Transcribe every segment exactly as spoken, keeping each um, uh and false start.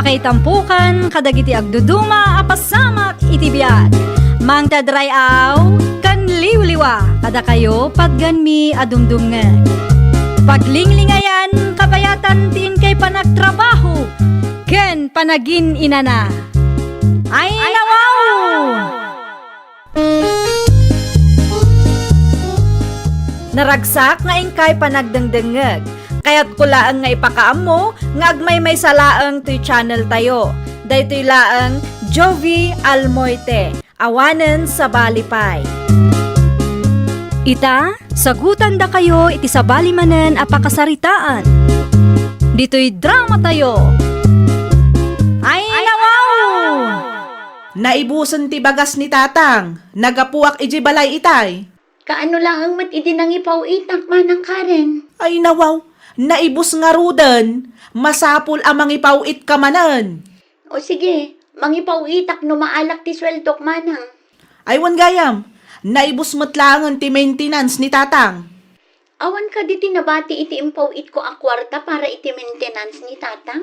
Maitampukan kadagiti agduduma a pasamak iti biag. Mangted ray-aw ken liwliwa kadakayo patgenmi a dumdumngeg. Paglinglingayan, kabayatan ti inkay panagtrabaho ken panagin-inana. Ay, nawaw! Naragsak nga inkay panagdengdengngeg. Kayatko laeng nga ipakaammo nga agmaymaysa laeng toy channel tayo. Daytoy laeng Jovie Almoite, awanen sabali pay. Ita, sagutandakayo iti sabali manen a pakasaritaan. Ditoy drama tayo. Ay, nawaw! Naibusen ti bagas ni Tatang. Naggapuak idiay balay itay. Kaano laeng met idi nangipaw-itak, Manang Karen? Ay, nawaw. Naibus ngaruden. Masapul a mangipaw-itka manen. O sige, mangipaw-itak no maalak ti sueldok, Manang. Ay, wen gayam. Naibus met laengen ti maintenance ni Tatang. Awan kadi ti nabati iti impaw-itko a kuarta para iti maintenance ni Tatang?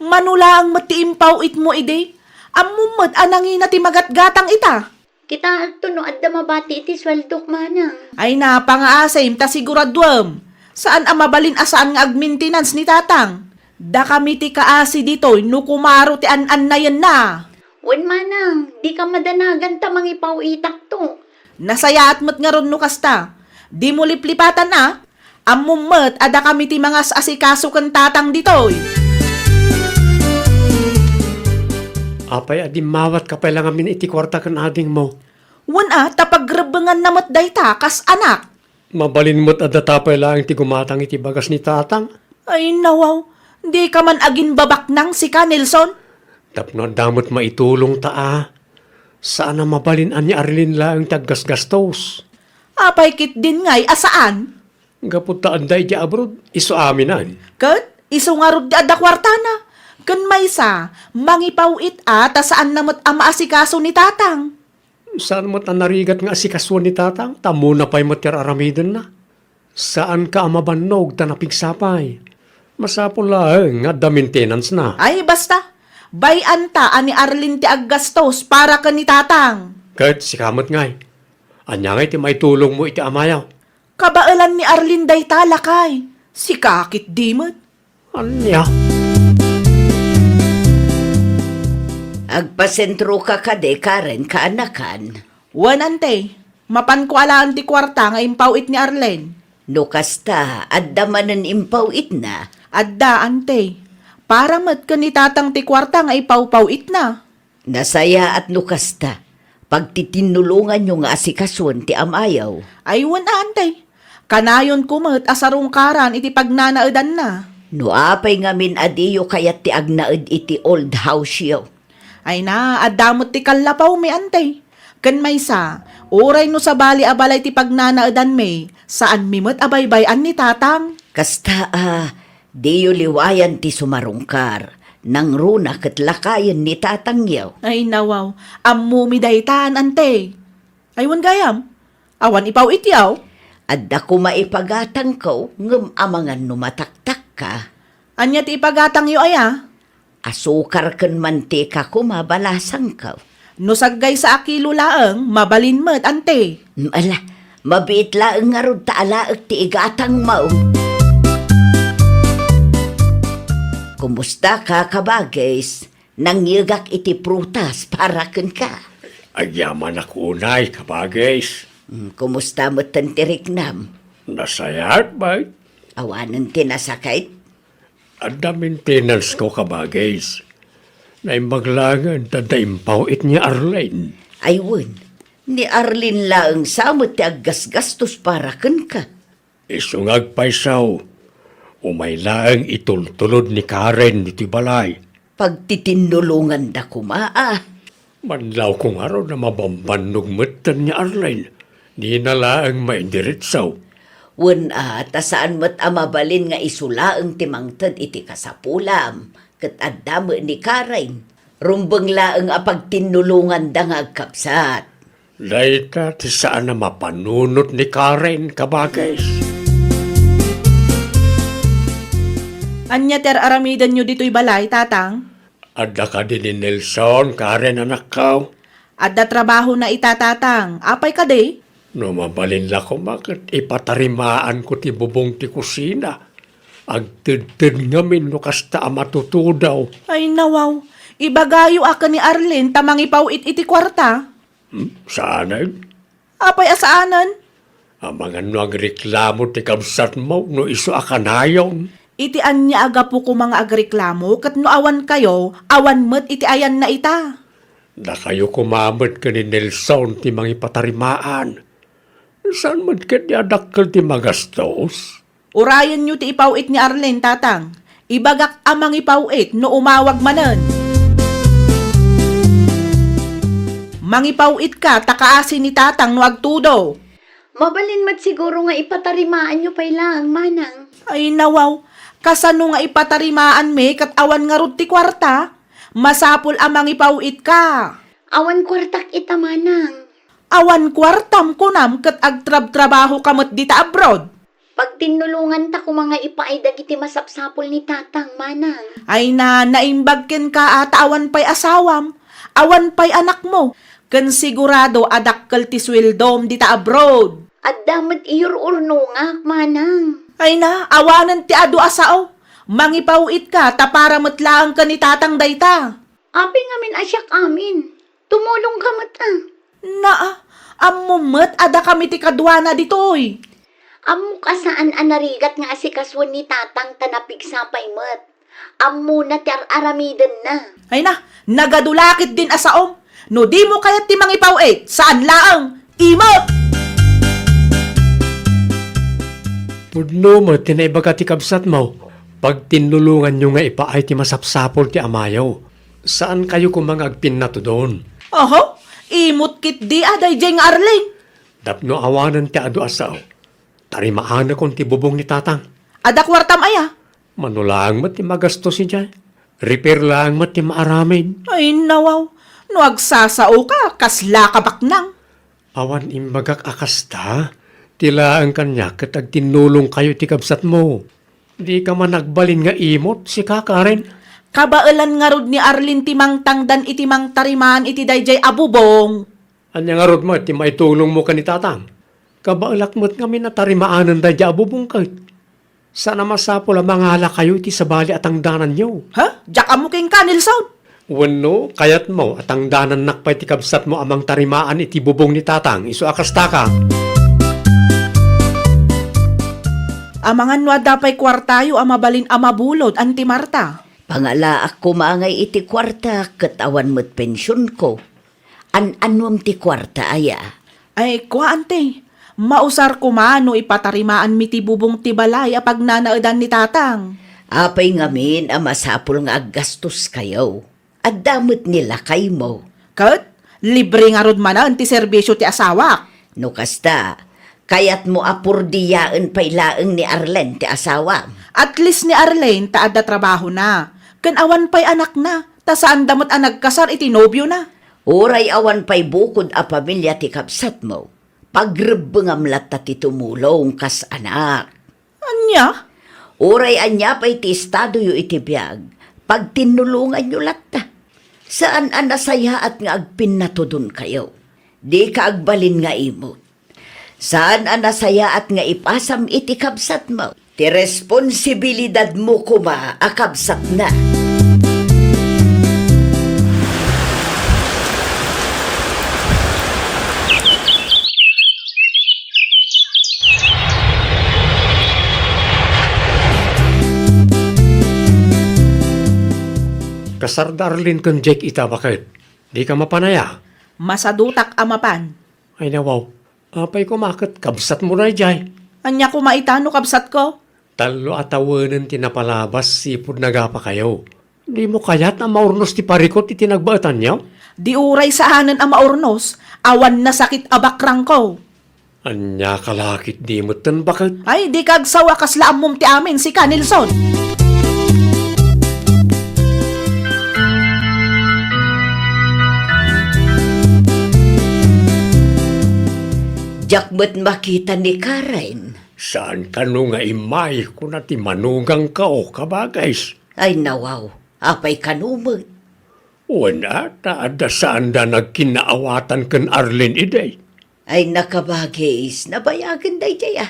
Mano laeng met ti impaw-itmo idi? Ammom met a nangina ti magatgatang ita. Kitaekto no adda mabati iti sueldok, Manang. Ay, napangaasim ta siguraduem. Saan a mabalin a saan nga agmaintenance ni Tatang. Dakami ti kaasi ditoy no kumaro ti an-annayenna. Wen, Manang, dika madanagan ta mangipaw-itakto. Nasayaat met ngarud no kasta. Dimo liplipatan a. Ammom met a dakami ti mangas-asikaso ken Tatang ditoy. Apay a dimmawatka pay la ngamin iti kuarta ken adingmo? Wen a, ta pagrebbenganna met dayta kas anak. Mabalin met a data pay laeng ti gumatang iti bagas ni Tatang. Ay, nawaw. Dika man agimbabaknang sika, Nelson. Tapno adda met maitulongta a. Saan a mabalin a ni Arlene laeng ti aggasgastos. Apay ketdin ngay a saan? Gapu ta adda idiay abroad, isu aminan. Ket isu ngarud ti adda kuartana. Ken maysa, mangipaw-it a ta saanna met a maasikaso ni Tatang. Saan met a narigat nga asikasoen ni Tatang, ta ammona pay met ti ar-aramidenna. Saanka a mabannog ta napigsa pay. Masapul laeng nga adda maintenance-na. Ay, basta. Bay-anta a ni Arlene ti aggastos para ken ni Tatang. Ket sika met ngay. Ania ngay ti maitulongmo iti amayo? Kabaelan ni Arlene dayta, lakay. Sika ketdi met. Ania? Agpasentroka kadi, Karen, kaanakan? Wen, ante. Mapanko alaen ti kuarta nga impaw-it ni Arlene. No kasta, adda manen impaw-itna? Adda, ante. Para met ken ni Tatang ti kuarta nga ipawpaw-itna. Nasayaat no kasta. Pagtitinnulonganyo nga asikasoen ti amayo. Ay, wen a, ante. Kanayonko met a sarungkaran iti pagnanaedanna. No apay ngamin a diyo kayat ti agnaed iti old house-yo? Ay na, adda met ti kallapawmi, ante. Ken maysa, uray no sabali a balay ti pagnanaedanmi, saanmi met a baybay-an ni Tatang. Kasta a, diyo liwayan ti sumarungkar, nangruna ket lakayen ni Tatangyo. Ay, nawaw, ammomi daytan, ante. Ay, wen gayam, awan ipaw-ityaw? Adda koma ipagatangko, ngem amangan no mataktakka. Ania ti ipagatangyo aya? Asukar ken mantika koma balasangko. No saggaysa a kilo laeng, mabalin met, ante. Mm, ala, mabiit laeng ngarud ta alaek ti igatangmo. Kumusta ka, kabagis? Nangyegak iti prutas para kenka. Agyamanak unay, kabagis. Mm, kumusta metten ti riknam? Nasayaat, bay. Awanen ti nasakit? Adda maintenance-ko, kabagis. Naimbag laengen ta adda impaw-it ni Arlene. Ay wen, ni Arlene laeng sa met ti aggasgastos para kenka. Isu nga agpayso, umay laeng itultulod ni Karen ditoy balay. Pagtitinnulonganda koma a. Manlawko ngarud a mabambannog metten ni Arlene. Dina laeng maidiretso. Wen a, ta saan met a mabalin nga isu laeng ti mangted iti kasapulam, ket adda met ni Karen. Rumbeng laeng a pagtinnulonganda nga agkabsat. Dayta ti saan a mapanunot ni Karen, kabagis. Ania ti ar-aramidenyo ditoy balay, Tatang? Adda kadi ni Nelson, Karen, anakko? Adda trabahona ita, Tatang. Apay kadi? No mabalin la koma ket ipatarimaanko ti bubong ti kusina. Agtedted ngamin no kasta a matutudaw. Ay, nawaw. Ibagayo a ken ni Arlene ta mangipaw-it iti kuarta. Hmm, saanen? Apay a saanen? Amangan no agreklamo ti kabsatmo no isu a kanayon. Iti ania a gapu koma nga agreklamo ket no awankayo, awan met iti ayanna ita. Dakayo koma met ken ni Nelson ti mangipatarimaan. Saan met ketdi a dakkel ti magastos? Urayenyo ti ipaw-it ni Arlene, Tatang. Ibagak a mangipaw-it no umawag manen. Mangipaw-itka ta kaasi ni Tatang no agtudo. Mabalin met siguro nga ipatarimaanyo pay laeng, Manang. Ay, nawaw. Kasano nga ipatarimaanmi ket awan ngarud ti kuarta? Masapul a mangipaw-itka. Awan kuartak ita, Manang. Awan kuartam kunam ket agtrabtrabahoka met dita abroad? Pagtinnulonganta koma nga ipaay dagiti masapsapul ni Tatang, Manang. Ay na, naimbag kenka a ta awan pay asawam, awan pay anakmo, ken sigurado a dakkel ti sueldom dita abroad. Adda met iyur-urnongak, Manang. Ay na, awanen ti adu a sao. Mangipaw-itka ta para met laeng ken ni Tatang dayta. Apay ngamin a siak amin? Tumulongka met a. Naa, ammo met a dakami ti kaduana ditoy. Ammok a saan a narigat nga asikasuen ni Tatang ta napigsa pay met. Ammona ti ar-aramidenna. Ay na, nagadu la ketdin a saom. No dimo kayat ti mangipaw-it, saan laeng, imot! Pudno met ti naibaga ti kabsatmo. Pagtinnulonganyo nga ipaay ti masapsapul ti amayo. Saankayo koma nga agpinnatudon. Oho, imot ketdi a daydiay nga Arlene. Tapno awanen ti adu a sao, tarimaanakon ti bubong ni Tatang. Adda kuartam aya? Mano laeng met ti magastos idiay. Repair laeng met ti maaramid. Ay, nawaw. No agsasaoka, kasla ka baknang. Awan imbagak a kasta. Ti laeng kaniak ket agtinnulongkayo iti kabsatmo. Dika man agbalin nga imot, sika, Karen? Kabaelan ngarud ni Arlene ti mangtangdan iti mangtarimaan iti daydiay a bubong. Ania ngarud met ti maitulongmo ken ni Tatang? Kabaelak met ngamin a tarimaanen daydiay a bubong ket. Saan a masapul a mangalakayo iti sabali a tangdananyo. Ha? Diak ammo kenka, Nelson? Wenno, kayatmo a tangdanannak pay ti kabsatmo a mangtarimaan iti bubong ni Tatang, isu a kastaka? Amangan no adda pay kuartayo a mabalin a mabulod, Auntie Marta. Pangalaak koma ngay iti kuarta ket awan met pensionko. An-anuem ti kuarta aya? Ay, kua, Auntie. Mausar koma no ipatarimaanmi ti bubong ti balay a pagnanaedan ni Tatang. Apay ngamin a masapul nga aggastoskayo? Adda met ni lakaymo. Ket, libre ngarud manen ti serbisio ti asawak. No kasta, kayatmo a purdiaen pay laeng ni Arlene ti asawam? At least ni Arlene ta adda trabahona, ken awan pay anakna, ta saanda met a nagkasar iti nobiona. Uray awan pay bukod a pamilia ti kabsatmo, pagrebbengam latta ti tumulong kas anak. Ania? Uray ania pay ti estadoyo iti biag, pagtinnulonganyo latta. Saan a nasayaat nga agpinnatudonkayo. Dika agbalin nga imot. Saan a nasayaat nga ipasam iti kabsatmo ti responsibilidadmo koma a kabsatna. Kasar da Arlene ken Jake ita, baket. Dika mapan aya? Masadutak a mapan. Ay, nawaw. Apay koma ket kabsatmo daydiay? Ania koma ita no kabsatko? Tallo a tawenen ti napalabas sipud nagapakayo. Dimo kayat a maurnos ti parikut iti nagbaetanyo? Di uray saanen a maurnos, awan nasakit a bakrangko. Ania ka la ketdi metten, baket? Ay, dika agsaw a kasla ammom ti amin, sika, Nelson. Diak met makita ni Karen. Saan kano nga immay, kuna ti manugangko, kabagis. Ay, nawaw, apay kano met? Wen a, ta adda saanda nagkinnaawatan ken Arlene idi. Ay, nakabagis, nabayagen daydiay a.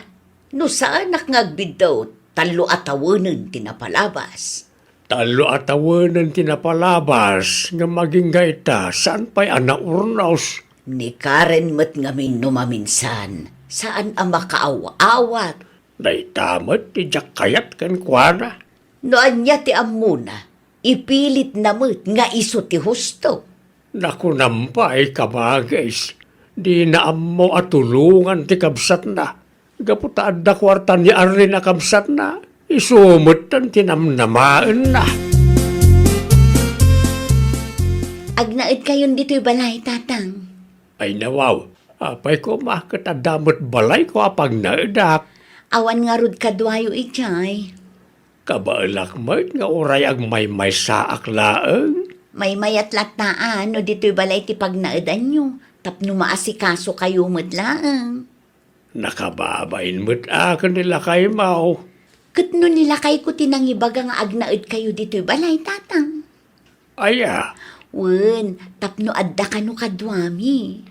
No saanak nga agbiddut, tallo a tawenen ti napalabas. Tallo a tawenen ti napalabas, ngem agingga ita, saan pay a naurnos. Ni Karen met ngamin no maminsan, saan a makaaw-awat. Dayta met ti diak kayat kenkuana. No ania ti ammona, ipilitna met nga isu ti husto. Nakunam pay, kabagis, dina ammo a tulongan ti kabsatna. Gapu ta adda kuarta ni Arlene a kabsatna, isu metten ti namnamaenna. Agnaedkayon ditoy balay, Tatang. Ay, nawaw, apay koma ket adda met balayko a pagnaedak. Awan ngarud kaduayo idiay. Kabaelak met nga uray agmaymaysaak laeng. Maymayat latta a no ditoy balay ti pagnaedanyo, tapno maasikasokayo met laeng. Nakababain met a ken ni lakaymo. Ket no ni lakayko ti nangibaga nga agnaedkayo ditoy balay, Tatang? Aya? Wen, tapno adda kano kaduami.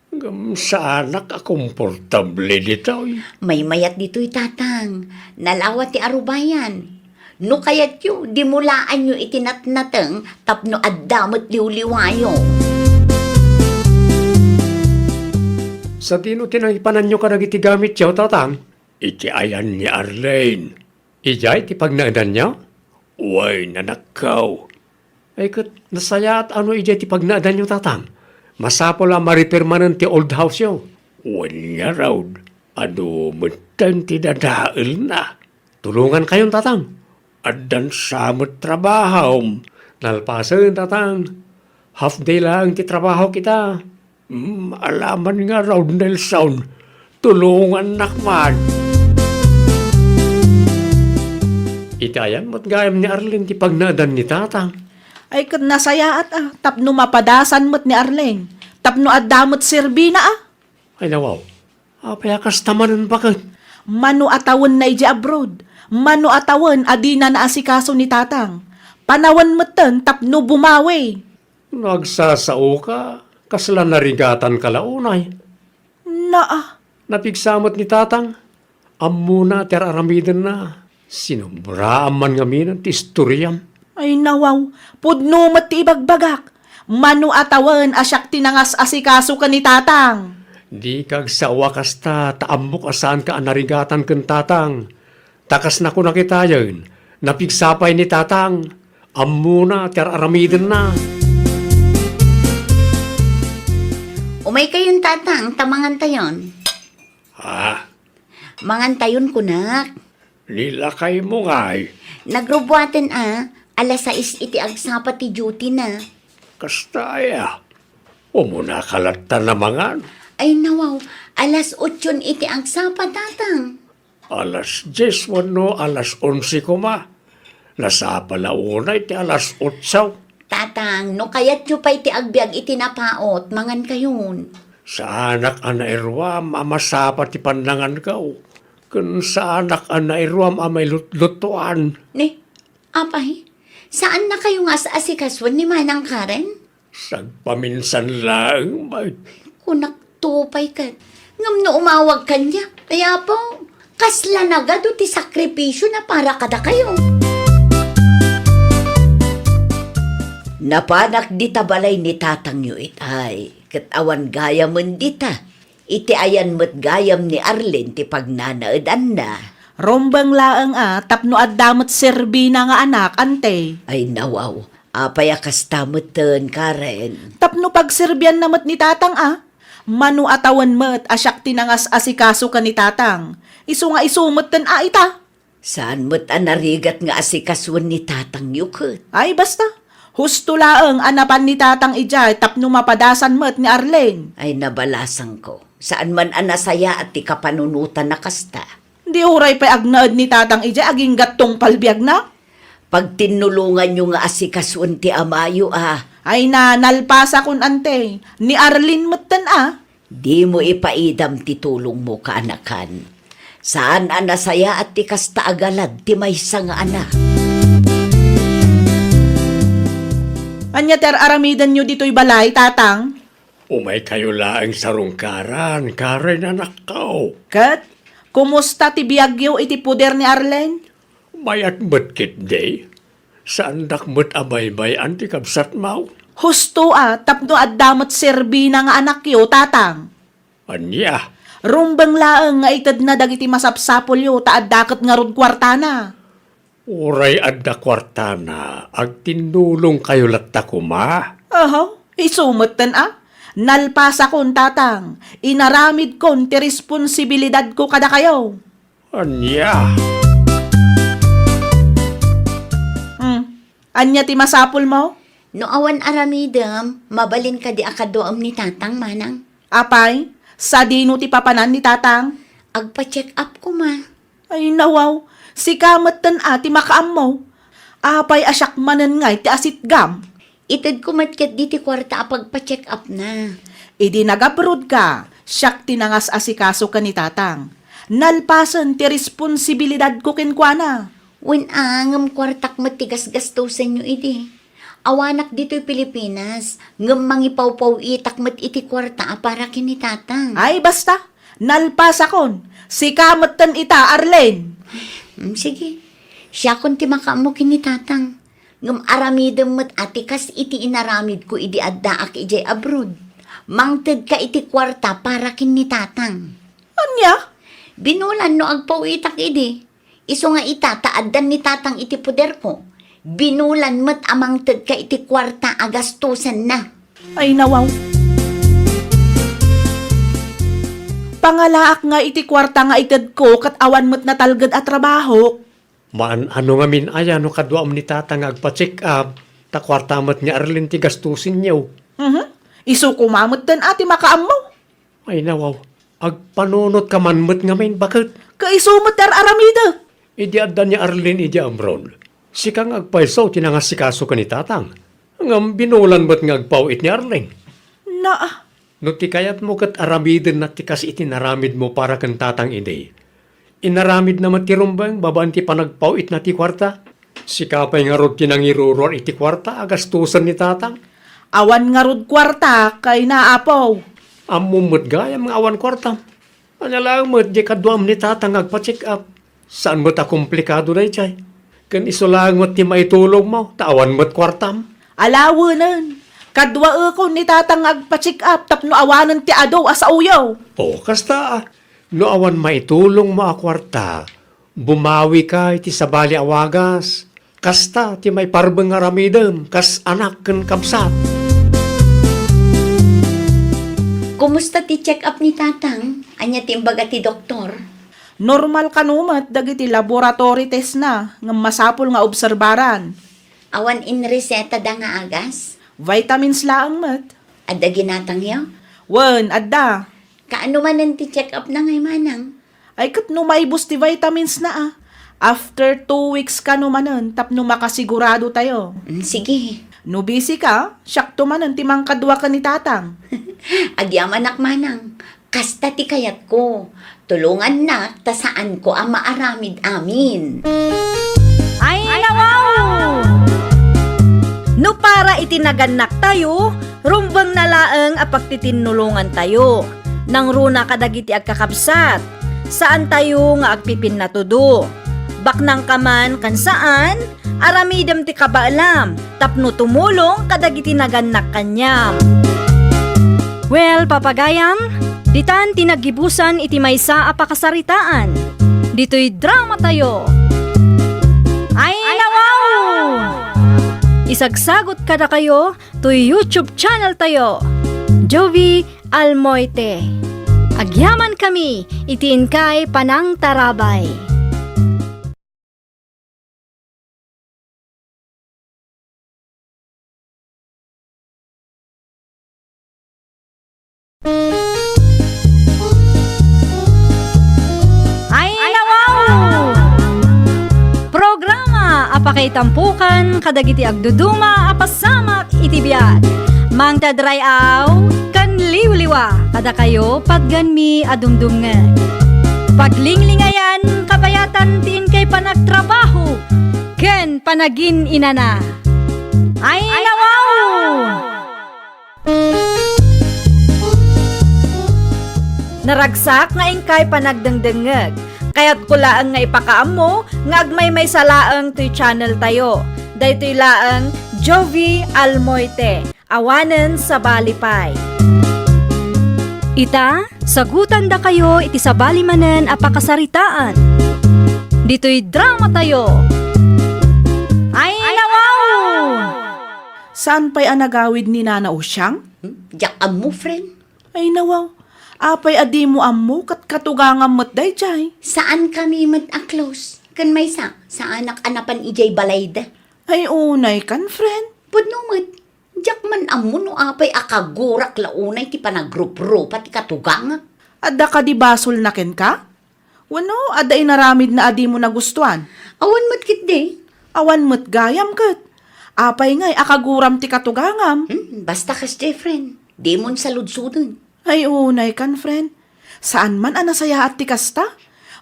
Ngem saanak a komportable ditoy. Maymayat ditoy, Tatang. Nalawa ti arubayan. No kayatyo, dimulaanyo iti natnateng tapno adda met liwliwayo. Sadino ti nangipananyo kadagiti gamityo, Tatang? Iti ayan ni Arlene. Idiay ti pagnaedanyo? Wen, anakko. Ay, ket nasayaat a no idiay ti pagnaedanyo, Tatang. Masapul a ma-repair manen ti old house-yo. Wen ngarud, adu metten ti dadaelna. Tulongankayon, Tatang. Addan sa met trabahom. Nalpasen, Tatang. Half day laeng ti trabahok ita. Hmm, alaman ngarud, Nelson. Tulongannak man. Iti ayan met gayam ni Arlene ti pagnaedan ni Tatang. Ay, ket nasayaat a, tapno mapadasan met ni Arlene, tapno adda met serbina a. Ay, nawaw, apay a kasta manen baket? Mano a tawenna idiay abroad, mano a tawen a dina naasikaso ni Tatang, panawen metten tapno bumawi. No agsasaoka, kasla narigatanka la unay? Naa. Napigsa met ni Tatang. Ammona ti ar-aramidenna. Sinubraan man ngamin ti istoriam. Ay, nawaw, pudno met ti ibagbagak. Mano a tawen a siak ti nangas-asikaso ken ni Tatang? Dika agsao a kasta, ta ammok a saanka a narigatan ken Tatang. Ta kas nakunak itayen, napigsa pay ni Tatang. Ammona ti ar-aramidenna. Umaykayon, Tatang, ta mangantayon. Ha? Mangantayon, kunak. Ni lakaymo ngay? Nagrubuaten a, alas sais iti agsapa ti duty na. Kasta aya? Umunaka latta a mangan? Ay, nawaw, alas otson iti agsapa, Tatang. Alas dies wenno alas onse koma. Nasapa la unay ti alas otso. Tatang, no kayatyo pay ti agbiag iti napaut, mangankayon. Saanak a nairuam a masapa ti pannanganko, ken saanak a nairuam a mailutlutuan. Ni, apay, saannakayo nga as-asikasoen ni Manang Karen? Sagpaminsan laeng, bay. Kunak to pay ket. Ngem no umawag kaniak, ay Apo, kasla nagadu ti sakripisio na para kadakayo. Napanak dita balay ni tatangyo itay, ket awan gayamen dita. Iti ayan met gayam ni Arlene ti pagnanaedanna. Rumbeng laeng a tapno adda met serbina nga anak, ante. Ay, nawaw. Apay a kasta metten, Karen? Tapno pagserbianna met ni tatang a. Mano a tawen met a siak ti nangas-asikaso ken ni tatang. Isu nga isu metten a ita. Saan met a narigat nga asikasoen ni tatangyo ket? Ay, basta. Husto laeng a napan ni tatang idiay tapno mapadasan met ni Arlene. Ay, nabalasangko. Saan man a nasayaat ti kapanunotan a kasta. Di uray pay agnaed ni tatang idiay agingga tungpal biagna? Pagtinnulonganyo nga asikasoen ti amayo a. Ay na, nalpasakon, ante. Ni Arlene metten a. Dimo ipaidam ti tulongmo, kaanakan. Saan a nasayaat ti kasta a galad ti maysa nga anak. Ania ti ar-aramidenyo ditoy balay, Tatang? Umaykayo laeng sarungkaran, karay nanakkaw. Ket, kumusta ti biagyo iti poder ni Arlene? Mayat met ketdi. Saandak met a baybay-an ti kabsatmo. Husto a, tapno adda met serbina nga anakyo, Tatang. Ania? Rumbeng laeng nga itedna dagiti masapsapulyo ta adda ket ngarud kuartana. Uray adda kuartana, agtinnulongkayo latta koma. Aha, isu metten a. Nalpasakon, Tatang. Inaramidkon ti responsibilidadko kadakayo. Ania? Hmm. Ania ti masapulmo? No awan aramidem, mabalin kadi a kaduaem ni Tatang, Manang? Apay, sadino ti papanan ni Tatang? Agpa-check up koma. Ay, nawaw, sika metten a ti makaammo. Apay a siak manen ngay ti asitgam? Itedko met ketdi ti kuarta a pagpa-check up na. Idi nag-abroad ka, siak ti nangas-asikaso ken ni Tatang. Nalpasen ti responsibilidadko kenkuana. Wen a, ngem kuartak met ti gasgastosenyo idi. Awanak ditoy Pilipinas, ngem mangipawpaw-itak met iti kuarta a para ken ni Tatang. Ay, basta! Nalpasakon! Sika metten ita, Arlene! Mm, sige. Siakon ti makaammo ken ni Tatang. Ngem aramidem met a ti kas iti inaramidko idi addaak idiay abroad. Mangtedka iti kuarta para ken ni Tatang. Ania? Binulan no agpaw-itak idi. Isu nga ita ta addan ni Tatang iti poderko, binulan met a mangtedka iti kuarta a gastosenna. Ay, nawaw. Pangalaak nga iti kuarta nga itedko ket awan met natalged a trabaho. Maan-ano ngamin aya no kaduam ni Tatang nga agpa-check up, ta kuarta met ni Arlene ti gastosenyo. Mhm. Isu koma metten a ti makaammo. Ay, nawaw. Agpanunotka man met ngamin, baket. Kaiso met ti ar-aramidek. Idi adda ni Arlene idi abroad, sika nga agpayso ti nangasikaso ken ni Tatang. Ngem binulan met nga agpaw-it ni Arlene. Naa. No ti kayatmo ket aramidenna ti kas iti naramidmo para ken Tatang idi, inaramidna met ti rumbeng babaen ti panagpaw-itna ti kuarta. Sika pay ngarud ti nangiruruar iti kuarta a gastosen ni Tatang. Awan ngarud kuarta, kayna, Apo. Ammom met gayam nga awan kuartam. Ania laeng met diay kaduam ni Tatang nga agpa-check up. Saan met a komplikado daydiay. Ken isu laeng met ti maitulongmo, ta awan met kuartam. Alawenen, kaduaekon ni Tatang nga agpa-check up tapno awanen ti adu a saoyo. O, kasta, a. No awan maitulongmo a kuarta, bumawika iti sabali a wagas. Kasta ti maiparbeng nga aramidem kas anak ken kabsat. Kumusta ti check-up ni Tatang? Ania ti imbaga ti doktor? Normal kano met dagiti laboratory testna ngem masapul nga obserbaran. Awan inresetada nga agas? Vitamins laeng met. Adda ginatangyo? Wen, adda. Kaano manen ti check-up na ngay manang? Ay, ket no maibus ti vitamins na, a. After two weeks kano manen tapno makasigurado tayo. Mm, sige. No busy ka, siakto manen ti mangkadua ken ni Tatang. Agyamanak manang. Kasta ti kayatko. Tulongannak ta saanko a maaramid amin. Ay, nawaw! No para iti nagannaktayo, rumbengna laeng a pagtitinnulongantayo. Nangruna kadagiti agkakabsat, saantayo nga agpipinnatudo. Baknangka man ken saan, aramidem ti kabaelam tapno tumulong kadagiti nagannak kaniam. Well, papagayam, ditan ti naggibusan iti maysa a pakasaritaan. Ditoy dramatayo. Ay, nawaw! Isagsagot kadakayo toy YouTube channel tayo, Jovie Almoite. Agyamankami iti inkay panangtarabay. Ay, nawaw! Programa a pakaitampokan kadagiti agduduma a pasamak iti biag. Mangted ray-aw ken liwliwa kadakayo patgenmi a dumdumngeg. Paglinglingayan kabayatan ti inkay panagtrabaho ken panagin-inana. Ay, nawaw! Naragsak nga inkay panagdengdengngeg. Kayatko laeng nga ipakaammo nga agmaymaysa laeng toy channel tayo. Daytoy laeng Jovie Almoite. Awanen sabali pay. Ita, sagutandakayo iti sabali manen a pakasaritaan. Ditoy drama tayo. Ay, nawaw! Saan pay a nagawid ni Nana Usiang? Hmm? Diak ammo, friend. Ay, nawaw. Apay a dimo ammo ket katugangam met daydiay? Saan kami met a close. Ken maysa, saanak a napan idiay balayda. Ay, unay kan, friend. Pudno met. Diak man ammo no apay a kagurak la unay ti panagruprupa ti katugangak. Adda kadi basolna kenka? Wenno, adda inaramidna a dimo nagustuan? Awan met ketdi. Awan met gayam ket. Apay ngay a kaguram ti katugangam? Hmm, basta kasdiay, friend. Dimon saludsoden. Ay, unay kan, friend. Saan man a nasayaat ti kasta?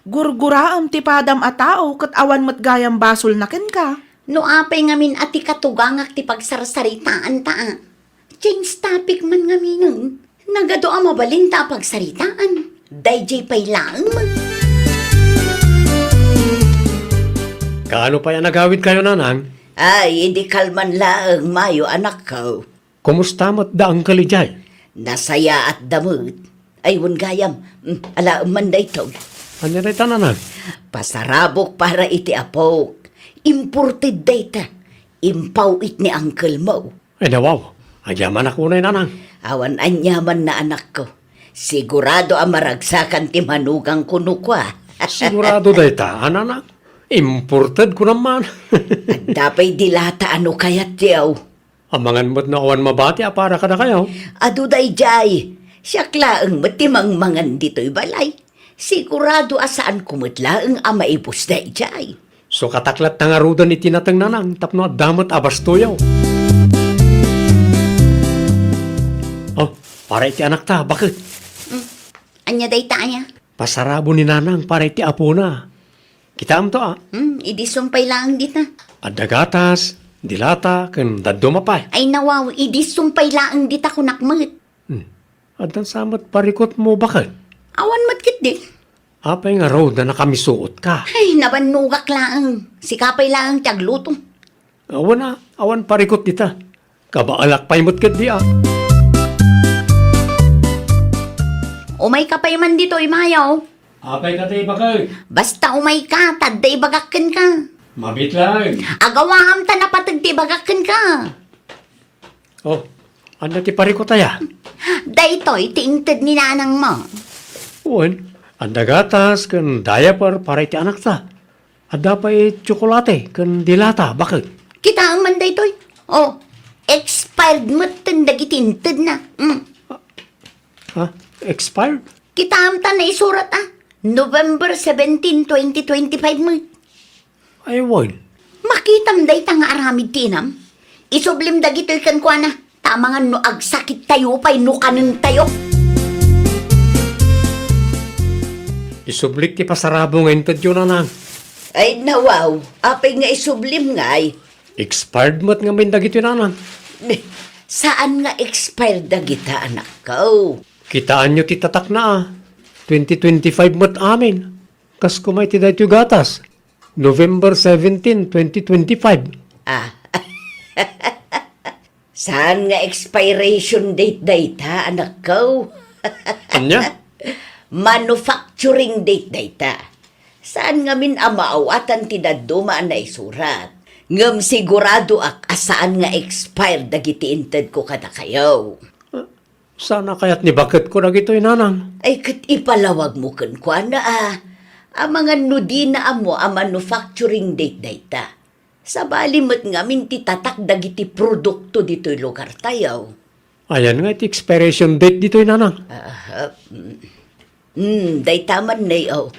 Gurguraem ti padam a tao ket awan met gayam basolna kenka. No apay ngamin a ti katugangak ti pagsarsaritaanta a. Change topic man ngaminen. Nagadu a mabalinta a pagsaritaan. Daydiay pay laeng. Kaano pay a nagawidkayo, Nanang? Ay, idi kalman laeng mayo, anakko. Kumusta met da Uncle idiay? Nasayaatda met. Ay, wen gayam. Mm, alaem man daytoy. Ania dayta, Nanang? Pasarabok para iti apok. Imported dayta. Impaw-it ni uncle mo. Ay, nawaw. Agyamanak unay, Nanang. Awan aniamanna, anakko. Sigurado a maragsakan ti manugangko no kua. Sigurado dayta, a, Nanang? Imported ko naman. Adda pay dilata a no kayatyo. Amangan met no awan mabati a para kadakayo. Adu daydiay. Siak laeng met ti mangmangan ditoy balay. Sigurado a saanko met laeng a maibus daydiay. Sukatak latta ngaruden iti nateng, Nanang, tapno adda met a bastoyo. Oh, para iti anakta, baket. Mm. Ania dayta aya? Pasarabo ni Nanang para iti apona. Kitaem to, a? Hmm, idi sumpay laeng dita. Adda gatas, dilata, ken dadduma pay. Ay, nawaw, idi sumpay laeng dita kunak met. Hmm. Addan sa met parikutmo, baket? Awan met ketdi. Apay ngarud a nakamisuotka? Ay, nabannogak laeng. Sika pay laeng ti agluto. Awan a, awan parikut dita. Kabaalak pay met ketdi a. Umayka pay man ditoy, mayo. Apay kadi, baket? Basta umayka, ta adda ibagak kenka. Mabiit laeng. Agawaam ta napateg ti ibagak kenka. Oh, ania ti parikut aya? Daytoy ti inted ni nanangmo. Wen, adda gatas ken diaper para iti anakta. Adda pay tsokolate ken dilata, baket. Kitaem man daytoy. Oh, expired metten dagiti intedna. Mm. Ha? Expired? Kitaem ta naisurat a November seventeen, twenty twenty-five met. Ay, wen. Makitam dayta nga aramid ti inam? Isublim dagitoy kenkuana, ta amangan no agsakittayo pay no kanentayo. Isublik ti pasarabo nga intedyo, nanang. Ay, nawaw, apay nga isublim ngay? Expired met ngamin dagitoy, nanang. Saan nga expired dagita, anakko? Kitaenyo ti tatakna a. Twenty twenty-five met amin. Kas kuma iti daytoy gatas. November seventeen, twenty twenty-five. Ah. Saan nga expiration date dayta, anakko? Ania? Manufacturing date dayta. Saan ngamin a maawatan ti dadduma a naisurat. Ngem siguradoak a saan nga expired dagiti intedko kadakayo. Saan a kayat ni baketko dagitoy, nanang? Ay, ket ipalawagmo kenkuana a. Amangan no dina ammo a manufacturing date dayta. Sabali met ngamin ti tatak dagiti produkto ditoy lugartayo. Ayan nga iti expiration date ditoy, nanang? Ah, mm. Hmm, dayta man, nay, oh.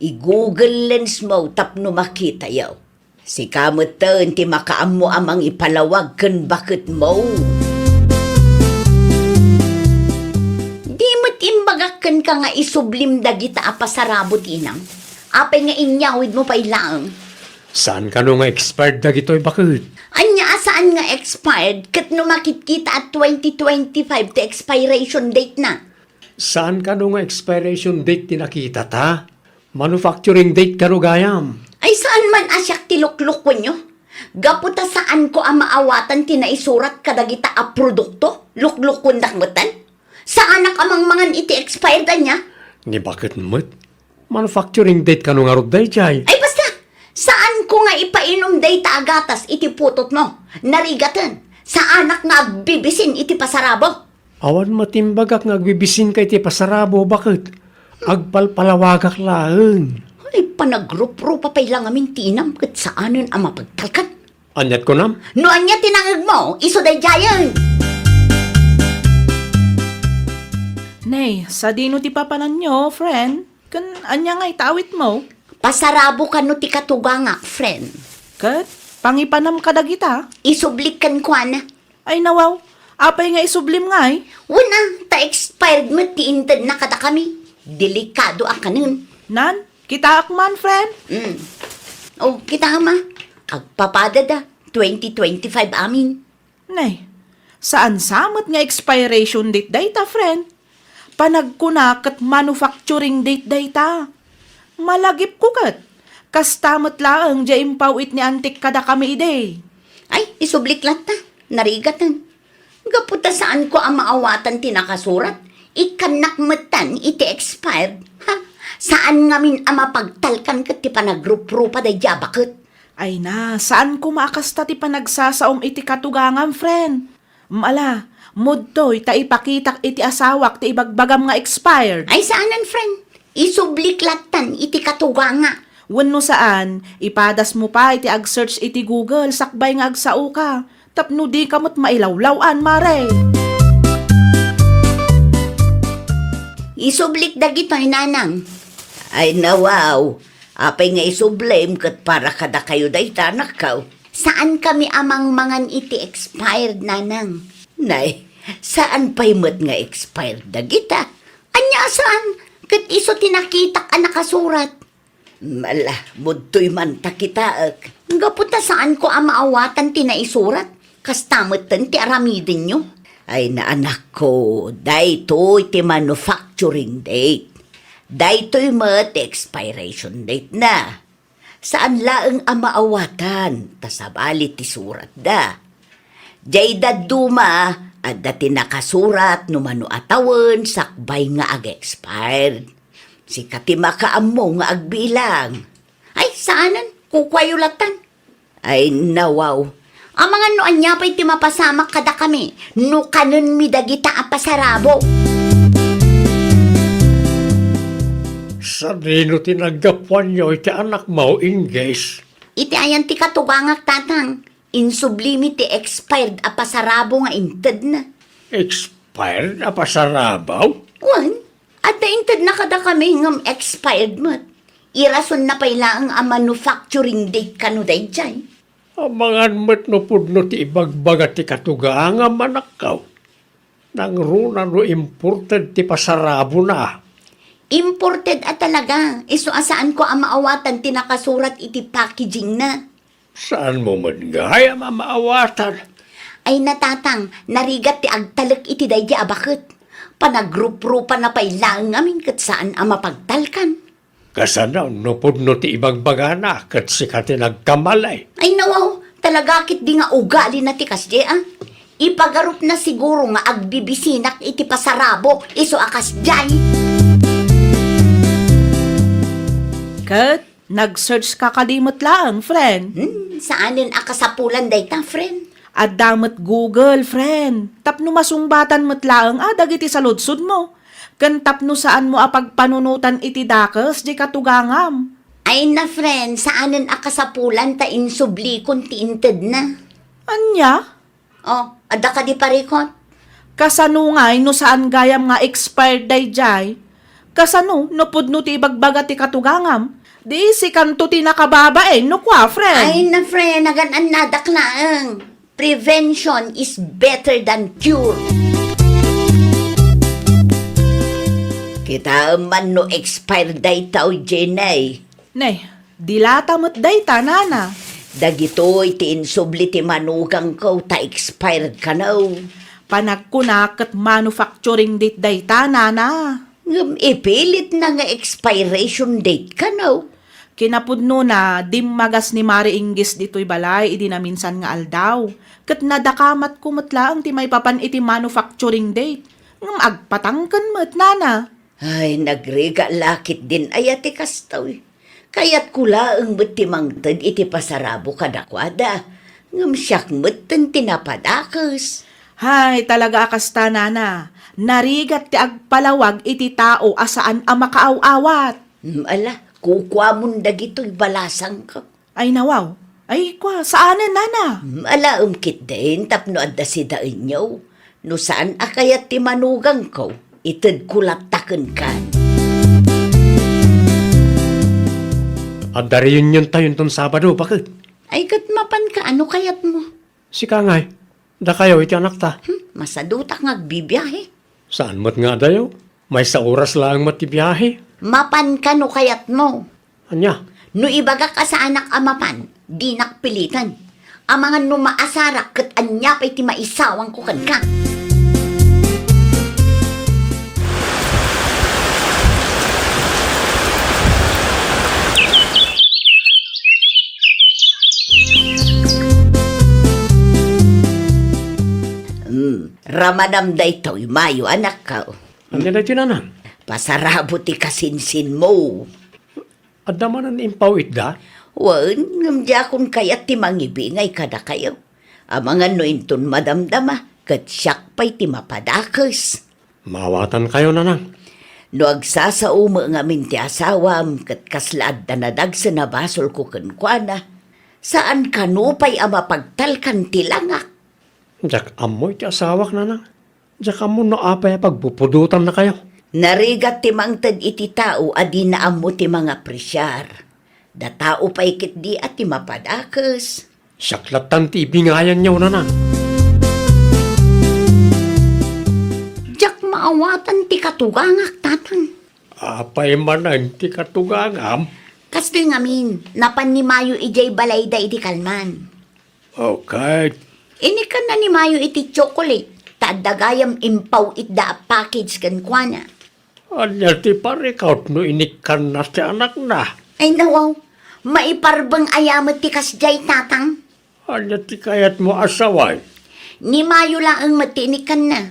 I-Google Lens mo tapno makitayo. Sika metten ti makaammo a mangipalawag ken baketmo. Di met imbagak kenka nga isublim dagita a pasarabo ti inam? Apay nga inyawidmo pay laeng? Saan kano nga expired dagitoy, baket? Ania a Saan nga expired ket no makitkita a twenty twenty-five ti expiration date na? Saan kano nga expiration date ti nakitata? Manufacturing date kano gayam? Ay, saan man a siak ti luklukuenyo? Gapu ta saanko a maawatan ti naisurat kadagita a produkto, luklukuendak metten? Saanak a mangmangan iti expired ania? Ni baket met? Manufacturing date kano ngarud daydiay? Ay, basta! Saanko nga ipainum dayta a gatas iti putotmo. Narigaten, saanak nga agbibisin iti pasarabo. Awan met imbagak nga agbibisinka iti pasarabo, baket agpalpalawagak laeng. Ay, panagrup-rupa pay la ngamin ti inam ket saanen a mapagtalkan. Aniat kunam? No ania ti nangegmo, isu daydiayen. Nay, sadino ti papananyo, friend? Ken ania ngay ta awitmo? Pasarabo kano ti katugangak, friend. Ket pangipanam kadagita? Isublik kenkuana. Ay, nawaw. Apay nga isublim ngay? Wen a, ta expired met ti intedna kadakami. Delikado a kanen. Nan, kitaak man, friend. Mm. Oh, kitaem a. Agpapadada, twenty twenty-five amin. Nay, saan sa met nga expiration date dayta, friend? Panagkuna ket manufacturing date dayta. Malagipko ket, kasta met laeng diay impaw-it ni antik kadakami idi. Ay, isublik latta. Narigaten. Gapu ta saanko a maawatan ti nakasurat, ikkannak metten iti expired. Ha? Saan ngamin a mapagtalkan ket ti panagrup-rupa daydiay a baket. Ay na, saan koma a kasta ti panagsasaom iti katugangam, friend. Mala, mudtoy ta ipakitak iti asawak ti ibagbagam nga expired. Ay, saanen, friend. Isublik lattan iti katuganga. Wenno saan, ipadasmo pay ti ag-search iti Google sakbay nga agsaoka. Tapno dika met mailawlaw-an, mare. Isublik dagitoy, nanang. Ay, nawaw. Apay nga isublim ket para kadakayo dayta, anakko? Saankami a mangmangan iti expired, nanang. Nay, saan pay met nga expired dagita? Ania a saan? Ket isu ti nakitak a nakasurat. Mala, mudtoy man ta kitaek. Gapu ta saanko a maawatan ti naisurat, kasta metten ti aramidenyo. Ay, na, anakko, daytoy ti manufacturing date. Daytoy met ti expiration date na. Saan laeng a maawatan, ta sabali ti suratda. Diay dadduma, adda ti nakasurat no mano a tawen sakbay nga ag-expired. Sika ti makaammo nga agbilang. Ay, saanen, kukuayo lattan. Ay, nawaw. Amangan no ania pay ti mapasamak kadakami, no kanenmi dagita a pasarabo. Sadino ti naggapuanyo iti anakmo, Ingges? Iti ayan ti katugangak, tatang. Insublimi ti expired a pasarabo nga intedna. Expired a pasarabo? Wen, adda intedna kadakami ngem expired met. Irasonna pay laeng a manufacturing date kano daydiay. Amangan met no pudno ti ibagbaga ti katugangam, anakko. Nangruna no imported ti pasarabona. Imported a talaga, isu a saanko a maawatan ti nakasurat iti packagingna. Saanmo met gayam a maawatan? Ay, natatang, narigat ti agtalek iti daydi a baket. Panagruprupana pay laeng ngamin ket saan a mapagtalkan. Kasano no pudno ti ibagbagana ket sika ti nagkamali? Ay, nawaw, talaga ketdi nga ugalina ti kasdi, a? Ipagarupna siguro nga agbibisinak iti pasarabo, isu a kasdiay. Ket nag-search ka kadi met laeng, friend? Hmm, saanen a kasapulan dayta, friend? Adda met Google, friend. Tapno masungbatan met laeng a dagiti saludsodmo. Ken tapno saanmo a pagpanunotan iti dakes diay katugangam. Ay na, friend, saanen a kasapulan ta insublikon ti intedna. Ania? Oh, adda kadi parikot? Kasano ngay no saan gayam nga expired daydiay? Kasano no pudno ti ibagbaga ti katugangam? Di sikanto ti nakababain no kua, friend. Ay na, friend, nagan-annadak laeng. Prevention is better than cure. Kitaem man no expired dayta, Jenny. Nay, dilata met dayta, nana. Dagitoy ti insubli ti manugangko ta expired kano. Panagkuna ket manufacturing date dayta, nana. Ngem ipilitna nga expiration date kano. Kinapudnona, dimmagas ni Mari Inggis ditoy balay idi naminsan nga aldaw. Ket nadakamatko met laeng ti maipapan iti manufacturing date. Ngem agpatangken met, nana. Ay, nagrigat la ketdin aya ti kastoy. Kayatko laeng met ti mangted iti pasarabo kadakuada. Ngem siak metten ti napadakes. Hay, talaga a kasta, nana. Narigat ti agpalawag iti tao a saan a makaaw-awat. Hmm, ala, kukuamon dagitoy balasangko. Ay, nawaw. Ay, kua, saanen, nana? Hmm, alaem ketdin tapno adda sidaenyo. No saan a kayat ti manugangko, itedko latta kenkan. Adda reuniontayo inton Sabado, baket. Ay, ket mapanka, ano kayatmo? Sika ngay, dakayo iti anakta. Hmm, masadutak nga agbibiahe. Saan met nga adayo? Maysa oras laeng met ti biahe. Mapanka no kayatmo. Ania? No ibagak a saanak a mapan, dinak piliten. Amangan no maasarak ket ania pay ti maisawangko kenka. Hmm, ramanam daytoy, Mayo, anakko. Ania daytoy, nanang? Pasarabo ti kasinsinmo. Adda manen impaw itda? Wen, ngem diakon kayat ti mangibingay kadakayo. Amangan no inton madamdama, ket siak pay ti mapadakes. Maawatankayo, nanang. No agsasao met ngamin ti asawam, ket kasla adda nadagsen a basolko kenkuana, saan kano pay a mapagtalkan ti langak. Diak ammo iti asawak, nanang. Diak ammo no apay a pagpupudotannakayo. Narigat ti mangted iti tao a dina ammo ti mangapresiar. Da tao pay ketdi a ti mapadakes. Siak lattan ti ibingayanyo, nanang. Diak maawatan ti katugangak, tatang. Apay manen ti katugangam? Kastoy ngamin, napan ni Mayo idiay balayda idi kalman. Okay. Inikkanna ni Mayo iti chocolate, ta adda gayam impaw itda a package kenkuana. Ania ti parikut no inikkanna ti anakna? Ay, nawaw. Maiparbeng aya met ti kasdiay, tatang? Ania ti kayatmo a saway? Ni Mayo laeng met ti inikkanna.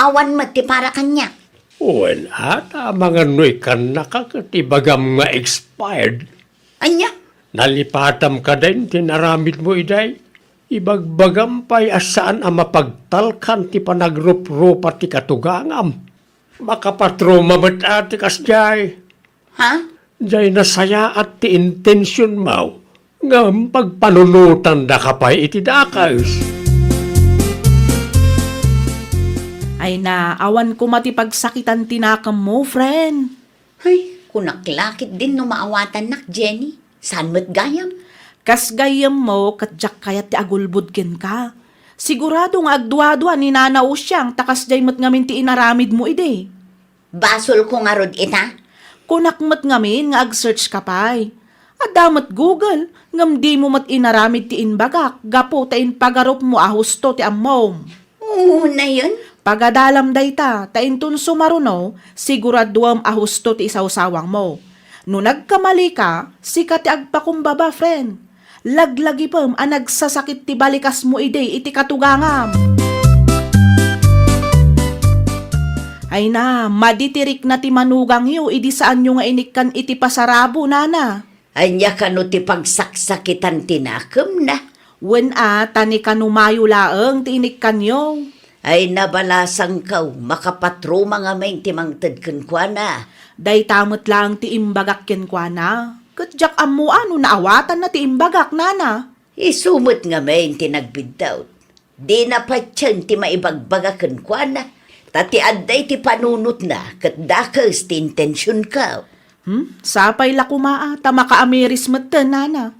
Awan met ti para kaniak. Wen, a, ta amangan no ikkannaka ket ibagam nga expired. Ania? Nalipatam kadin ti naramidmo idiay? Ibagbagam pay a saan a mapagtalkan ti panagruprupa ti katugangam. Makapatroma met a ti kasdiay. Ha? Diay nasayaat ti intensionmo, ngem pagpanunotandaka pay iti dakes. Ay na, awan koma ti pagsakitan ti nakemmo, friend. Ay, kunak la ketdin no maawatannak, Jenny. Saan met gayam? Kas gayyemmo, ket diak kayat ti agulbod kenka. Sigurado nga agduadua ni Nana Usiang ta kasdiay met ngamin ti inaramidmo idi. Basolko ngarud ita? Kunak met ngamin nga ag-search ka pay. Adda met Google, ngem dimo met inaramid ti imbagak gapu ta impagarupmo a husto ti ammom. Unayen? Pagadalam dayta, ta inton sumaruno, siguraduem a husto ti isawsawangmo. No nagkamali ka, sika ti agpakumbaba, friend. Laglagipem a nagsasakit ti balikasmo idi iti katugangam. Ay na, madi ti rikna ti manugangyo idi saanyo nga inikkan iti pasarabo, nana. Ania kano ti pagsaksakitan ti nakemna? Wen a, ta ni kano Mayo laeng ti inikkanyo. Ay, nabalasangko, makapatroma ngamin ti mangted kenkuana. Dayta met laeng ti imbagak kenkuana. Ket diak ammo a no naawatanna ti imbagak, nana. Isu met ngamin ti nagbiddut. Dina patien ti maibagbaga kenkuana, ta ti adda iti panunotna ket dakes ti intensionko. Hmm? Sapay la koma a, ta makaamiris metten, nana.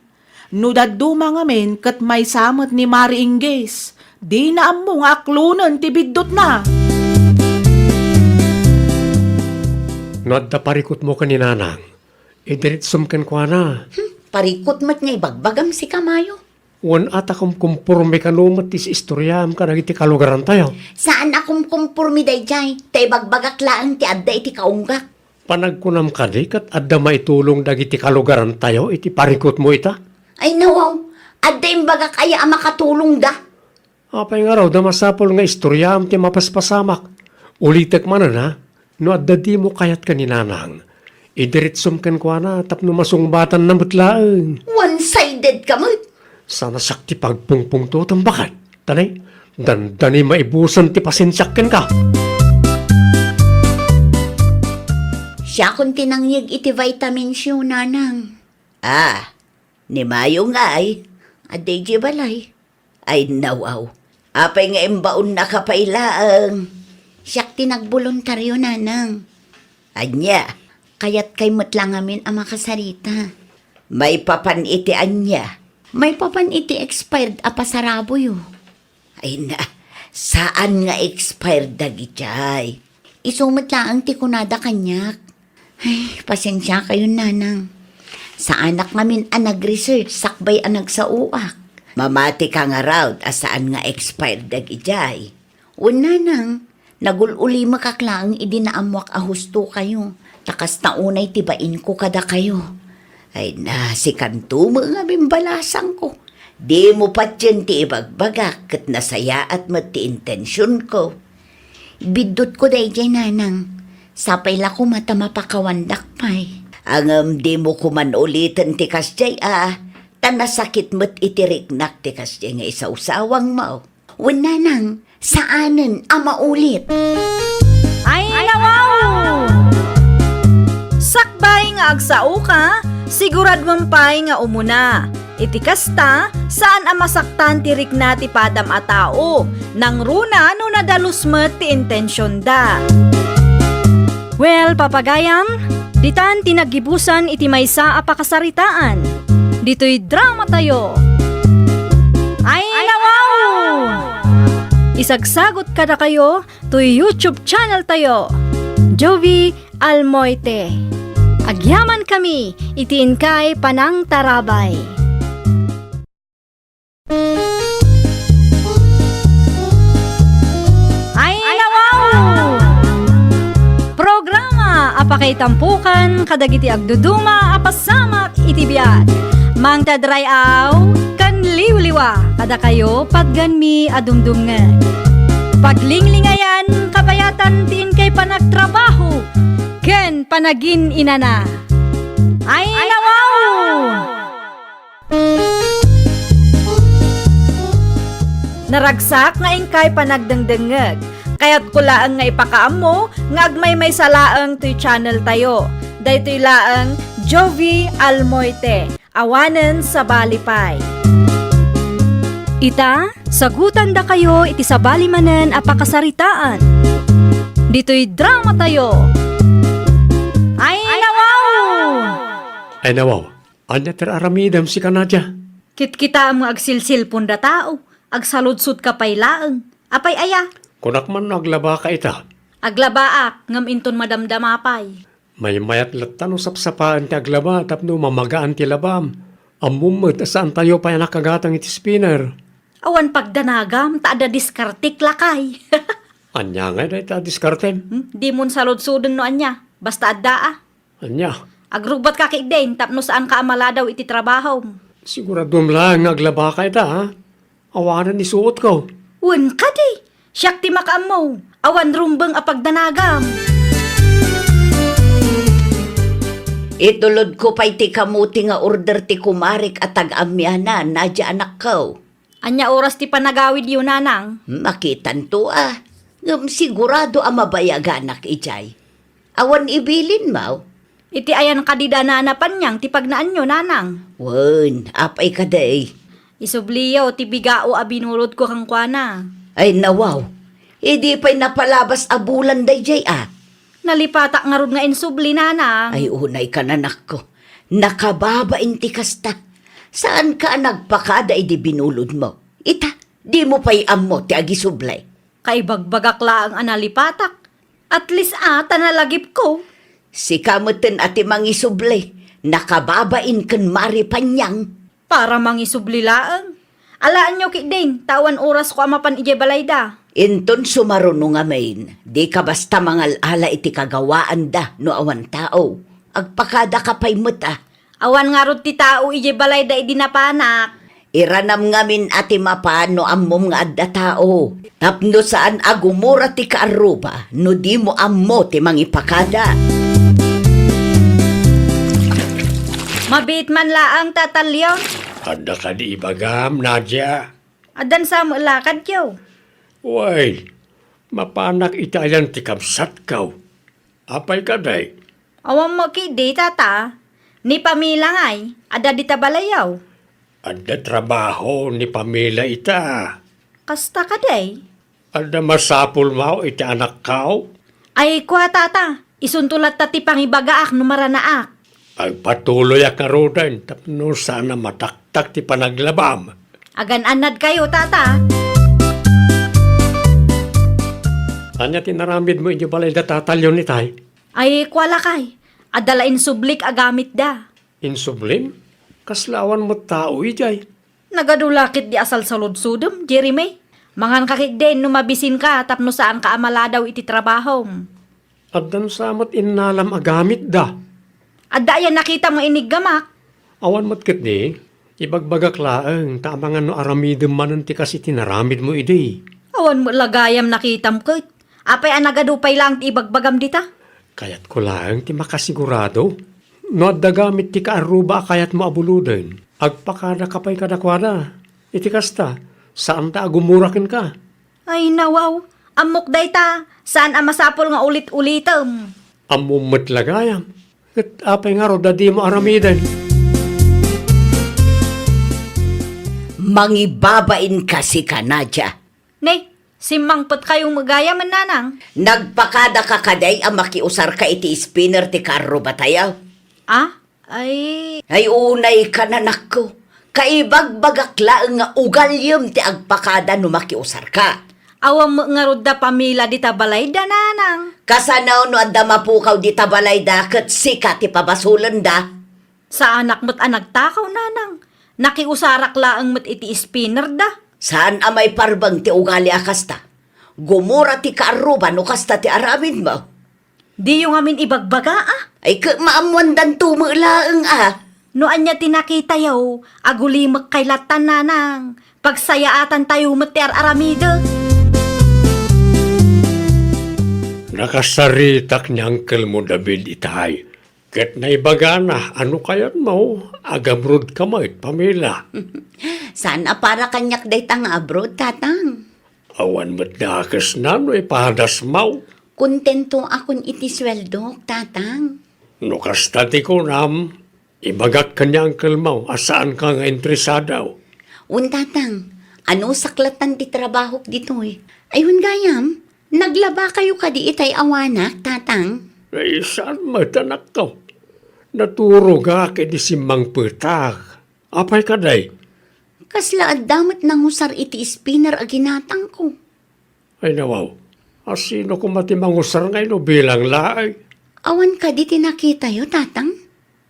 No dadduma ngamin ket maysa met ni Mari Inggis, dina ammo nga aklonen ti biddutna. No adda parikutmo ken ni Nanang, idiritsom kenkuana. Hmm, parikut met nga ibagbagam sika, Mayo. Wen a ta kumkumporme kano met ti istoriam kadagiti kalugarantayo? Saan a kumkumporme daydiay, ta ibagbagak laeng ti adda iti kaunggak. Panagkunam kadi ket adda maitulong dagiti kalugarantayo iti parikutmo ita? Ay, nawaw, adda imbagak aya a makatulongda? Apay ngarud a masapul nga istoriam ti mapaspasamak? Ulitek manen, a, no adda dimo kayat ken ni Nanang, idiretsom kenkuana tapno masungbatanna met laeng. One-sided ka met. Sana siak ti pagpungpungtotem baket. Tanay, dandani maibusen ti pasensiak kenka. Siakon ti nangyeg iti vitamins yo, Nanang. Ah, ni Mayo ngay? Adda idiay balay. Ay, nawaw. Apay nga imbaonnaka pay laeng? Siak ti nagboluntario, Nanang. Ania? Kayatkay met la ngamin a makasarita. Maipapan iti ania? Maipapan iti expired a pasaraboyo. Ay na, saan nga expired dagitiay? Isu met laeng ti kunada kaniak. Ay, pasensiakayon, Nanang. Saanak ngamin a nag-research sakbay a nagsaoak. Mamati ka ngarud a saan nga expired dagitiay. Wen, Nanang, nagul-ulimekak laeng idi naammoak a husto kayo, ta kasta unay ti bainko kadakayo. Ay na, sikanto met ngamin balasangko. Dimo patien ti ibagbagak ket nasayaat met ti intensionko. Biddutko daydiay, Nanang. Sapay la koma ta mapakawandak pay. Ngem dimo koman uliten ti kasdiay a, ta nasakit met iti riknak ti kasdiay nga isawsawangmo. Wen, Nanang, saanen a maulit. Ay, nawaw! Sakbay nga agsaoka, siguraduem pay nga umuna. Iti kasta, saan a masaktan ti rikna ti padam a tao, nangruna no nadalus met ti intensionda. Well, papagayam, ditan ti naggibusan iti maysa a pakasaritaan. Ditoy dramatayo. Ay, nawaw! Isagsagot kadakayo toy YouTube channel tayo, Jovie Almoite. Agyamankami iti inkay panangtarabay. Ay, nawaw! Programa a pakaitampukan kadagiti agduduma a pasamak iti biag. Mangted ray-aw ken liwliwa kadakayo patgenmi a dumdumngeg. Paglinglingayan kabayatan ti inkay panagtrabaho ken panagin-inana. Ay, nawaw! Naragsak nga inkay panagdengdengngeg. Kayatko laeng nga ipakaammo nga agmaymaysa laeng toy channel tayo. Daytoy laeng Jovie Almoite. Awanen sabali pay. Ita, sagutandakayo iti sabali manen a pakasaritaan. Ditoy dramatayo. Ay, nawaw! Ay, nawaw. Ania ti aramidem sika, Nadia? Kitkitaem nga agsilsilpon da tao, agsaludsodka pay laeng. Apay aya? Kunak man no aglabaka ita. Aglabaak, ngem inton madamdama pay. Maymayat latta no sapsapaen ti aglaba tapno mamagaan ti labam. Ammom met a saantayo pay a nakagatang iti spinner. Awan pagdanagam, ta adda diskartek lakay. Ania ngay dayta a diskartem? Hmm? Dimon saludsoden no ania. Basta adda a. Ania? Agrubbatka ketdin tapno saanka a maladaw iti trabahom. Siguraduem laeng nga aglabaka ita, ha? Awanen isuotko. Wen kadi, siak ti makaammo. Awan rumbeng a pagdanagam. Itulodko pay ti kamote nga order ti kumarek a taga-Amianan, Nadia anakko. Ania oras ti panagawidyo, Nanang? Makitanto a. Ngem sigurado a mabayaganak idiay. Awan ibilinmo? Iti ayan kadi da Nana Panyang ti pagnaanyo, Nanang? Wen, apay kadi? Isubliyo ti bigao a binulodko kenkuana. Ay, nawaw. Idi pay napalabas a bulan daydiay a. Nalipatak ngarud nga insubli, Nanang. Ay, unay ka, anakko. Nakababain ti kasta. Saanka a nagpakada idi binulodmo. Ita, dimo pay ammo ti agisubli. Kaibagbagak laeng a nalipatak. At least a, ta nalagipko. Sika metten a ti mangisubli. Nakababain ken Mari Panyang. Para mangisubli laeng. Alaenyo ketdin, ta awan orasko a mapan idiay balayda. Inton sumaruno ngamin, dika basta mangal-ala iti kagawaanda no awan tao. Agpakadaka pay met a. Awan ngarud ti tao idiay balayda idi napanak. Iranam ngamin a ti mapan no ammom nga adda tao. Tapno saan a gumura ti kaarruba no dimo ammo ti mangipakada. Mabiit man laeng, Tata Leon. Adda kadi ibagam, Nadia? Addan sa met lakadyo. Way, mapanak iti ayan ti kabsatko. Apay kadi? Awan met ketdi, Tata. Ni Pamela ngay, adda dita balayyo? Adda trabaho ni Pamela ita. Kasta kadi? Adda masapulmo iti anakko? Ay, kua, Tata, isunto latta ti pangibagaak no maranaak. Agpatuloyak ngaruden tapno saan a mataktak ti panaglabam. Agan-annadkayo, Tata. Ania ti inaramidmo idiay balayda, Tata Leon, itay? Ay, kua lakay, adda la insublik a gamitda. Insublim? Kasla awan met tao idiay? Nagadu la ketdi a salsaludsodem, Jeremy. Manganka ketdin no mabisinka tapno saanka a maladaw iti trabahom. Addan sa met innalam a gamitda. Adda aya nakitam nga iniggamak? Awan met ketdi. Ibagbagak laeng ta amangan no aramidem manen ti kas iti inaramidmo idi. Awan met la gayam nakitam ket. Apay a nagadu pay laeng ti ibagbagam dita? Kayatko laeng ti makasigurado. No adda gamit ti kaarruba a kayatmo a buloden, agpakadaka pay kadakuada. Iti kasta, saanta a gumura kenka. Ay, nawaw. Ammok dayta. Saan a masapul nga ulit-ulitem. Ammom met la gayam. Ket apay ngarud a dimo aramiden? Mangibabain kasi ka, Nadia. Ne, simmangpetkayo met gayam, nanang. Nagpakadaka kadi a makiusarka iti spinner ti karrubatayo? Ah? Ay. Ay, unay ka, nanakko. Kaibagbagak laeng nga ugaliem ti agpakada no makiusarka. Awan met ngarud da Pamela dita balayda, nanang. Kasano no adda mapukaw dita balayda ket sika ti pabasolenda? Saanak met a nagtakaw, nanang. Nakiusarak laeng met iti spinner da. Saan a maiparbeng ti ugali a kasta. Gumura ti kaarruba no kasta ti aramidmo. Diyo ngamin ibagbaga, a? Ay, ket maammoandanto met laeng, a? No ania ti nakitayo, agulimekkay lattan, nanang. Pagsayaatantayo met ti ar-aramidek. Nakasaritak ni Uncle mo David itay. Ket naibagana a no kayatmo, agamrudka met, Pamela. Saan a para kaniak dayta nga abroad, Tatang? Awan met nakesna no ipadasmo. Kontentoakon iti sueldok, Tatang. No kasta ti kunam, ibagak ken ni Uncle mo a saanka nga interesado. Wen, Tatang, anusak lattan ti trabahok ditoy. Ay, wen gayam, naglabakayo kadi itay awanak, Tatang? Ay, saan met, anakko. Naturogak idi simmangpetak. Apay kadi? Kasla adda met nangusar iti spinner a ginatangko. Ay, nawaw. A, sino koma ti mangusar nga ino bilang laeng? Awan kadi ti nakitayo, Tatang?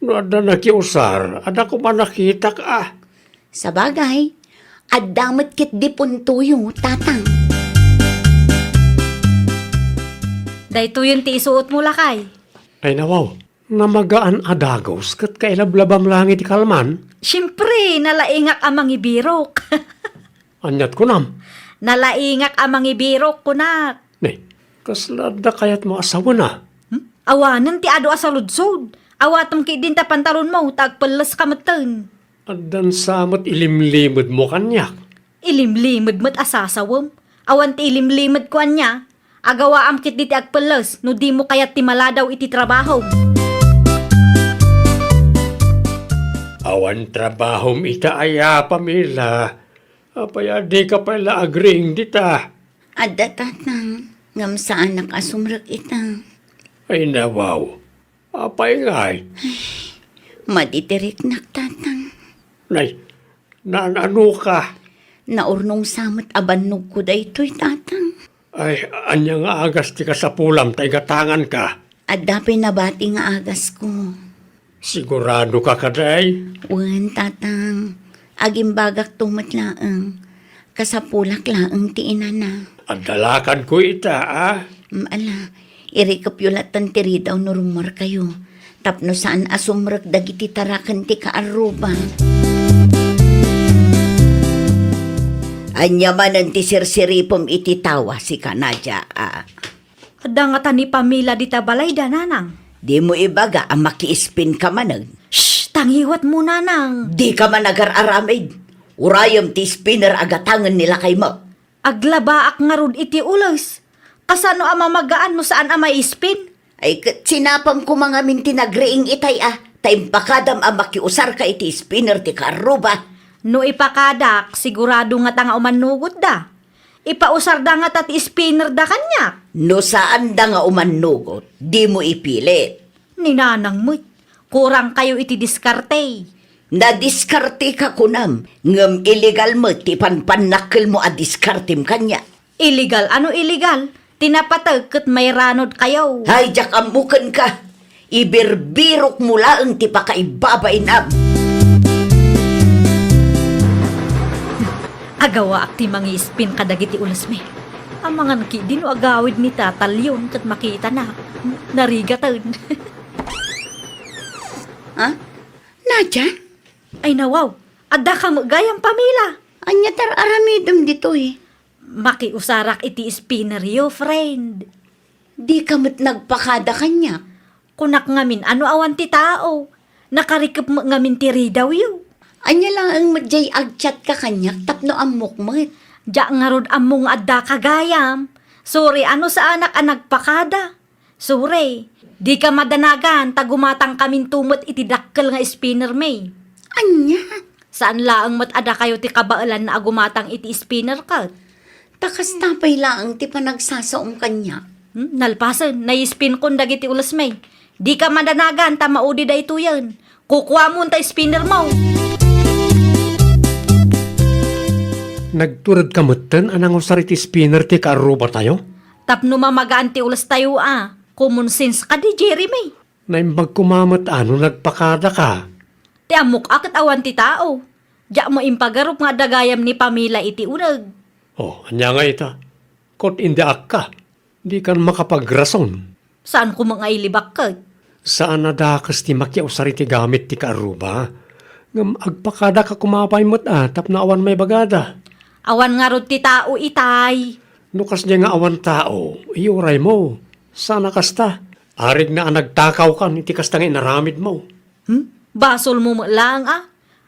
No adda nakiusar, adda koma nakitak, a. Sabagay, adda met ketdi puntoyo, Tatang. Daytoyen ti isuotmo, lakay. Ay, nawaw. Namagaan a dagus ket kailablabam laeng iti kalman? Siempre, nalaingak a mangibirok. Aniat kunam? Nalaingak a mangibirok, kunak. Ne, kasla adda kayatmo a sawena? Hmm? Awanen ti adu a saludsod. Awatem ketdin ta pantalonmo, ta agpelleska metten. Addan sa met ilimlimedmo kaniak. Ilimlimed met a sasawem. Awan ti ilimlimedko ania. Agawaam ketdi ti agpelles no dimo kayat ti maladaw iti trabahom. Awan trabahom ita aya, Pamela? Apay a dika pay la agriing dita? Adda, Tatang, ngem saanak a sumrek ita. Ay, nawaw. Apay ngay? Madi ti riknak, Tatang. Nay, naan-ano ka? Naurnong sa met a bannogko daytoy, Tatang. Ay, ania nga agas ti kasapulam ta igatanganka? Adda pay nabati nga agasko. Sigurado ka kadi? Wen, Tatang. Agimbagakto met laeng. Kasapulak laeng ti inana. Adda lakadko ita, a? Mm, ala, irikepyo lattan ti ridaw no rummuarkayo. Tapno saan a sumrek dagiti taraken ti kaarruba. Ania manen ti sirsiripem iti tawa, sika, Nadia, a? Adda ngata ni Pamela dita balayda, nanang. Dimo ibaga a makiispinka manen? Shh! Tangiwatmo, nanang. Dika man agar-aramid. Urayem ti spinner a gatangen ni lakaymo. Aglabaak ngarud iti ules. Kasano a mamagaan no saan a maispin? Ay, ket sinapem koma ngamin ti nagriing itay a, ta impakadam a makiusarka iti spinner ti kaarruba. No ipakadak, sigurado ngata nga umannugotda. Ipausarda ngata ti spinnerda kaniak. No saanda nga umannugot, dimo ipilit. Ni nanang met, kurangkayo iti diskarte. Nadiskarteka kunam, ngem illegal met ti panpannakkelmo a diskartem kaniak. Illegal? Ano illegal? Ti napateg ket mairanodkayo. Ay, diak ammo kenka. Ibirbirokmo laeng ti pakaibabainam. Agawaak ti mangispin kadagiti ulesmi. Amangan ketdi no agawid ni Tata Leon ket makitana. Narigaten. Ha? Nadia? Ay, nawaw. Adda ka met gayam, Pamela. Ania ti ar-aramidem ditoy? Makiusarak iti spinneryo, friend. Dika met nagpakada kaniak. Kunak ngamin a no awan ti tao. Nakarikep met ngamin ti ridawyo. Ania laeng met diay agchatka kaniak tapno ammok met? Diak ngarud ammo nga addaka gayam. Sorry a no saanak a nagpakada. Sorry, dika madanagan ta gumatangkaminto met iti dakkel nga spinnermi. Ania? Saan laeng met a dakayo ti kabaelanna a gumatang iti spinner ket? Ta kasta pay laeng ti panagsasaom kaniak. Hmm, nalpasen, naispinkon dagiti ulesmi. Dika madanagan ta maudi daytoyen. Kukuamon ta spinnermo. Nagturedka metten a nangusar iti spinner ti kaarrubatayo? Tapno mamagaan ti ulestayo a. Common sense kadi, Jeremy. Naimbag koma met a no nagpakadaka. Ti ammok a ket awan ti tao. Diak met impagarup nga adda gayam ni Pamela iti uneg. Oh, ania nga ita? Ket indiakka. Dikan makapagrason. Saan koma nga ilibak ket? Saan a dakes ti makiusar iti gamit ti kaarruba. Ngem agpakadaka koma pay met a tapno awan maibagada. Awan ngarud ti tao itay. No kasdiay nga awan tao, iyuraymo. Saan a kasta. Arigna a nagtakawkan iti kasta nga inaramidmo. Hmm? Basolmo met laeng a.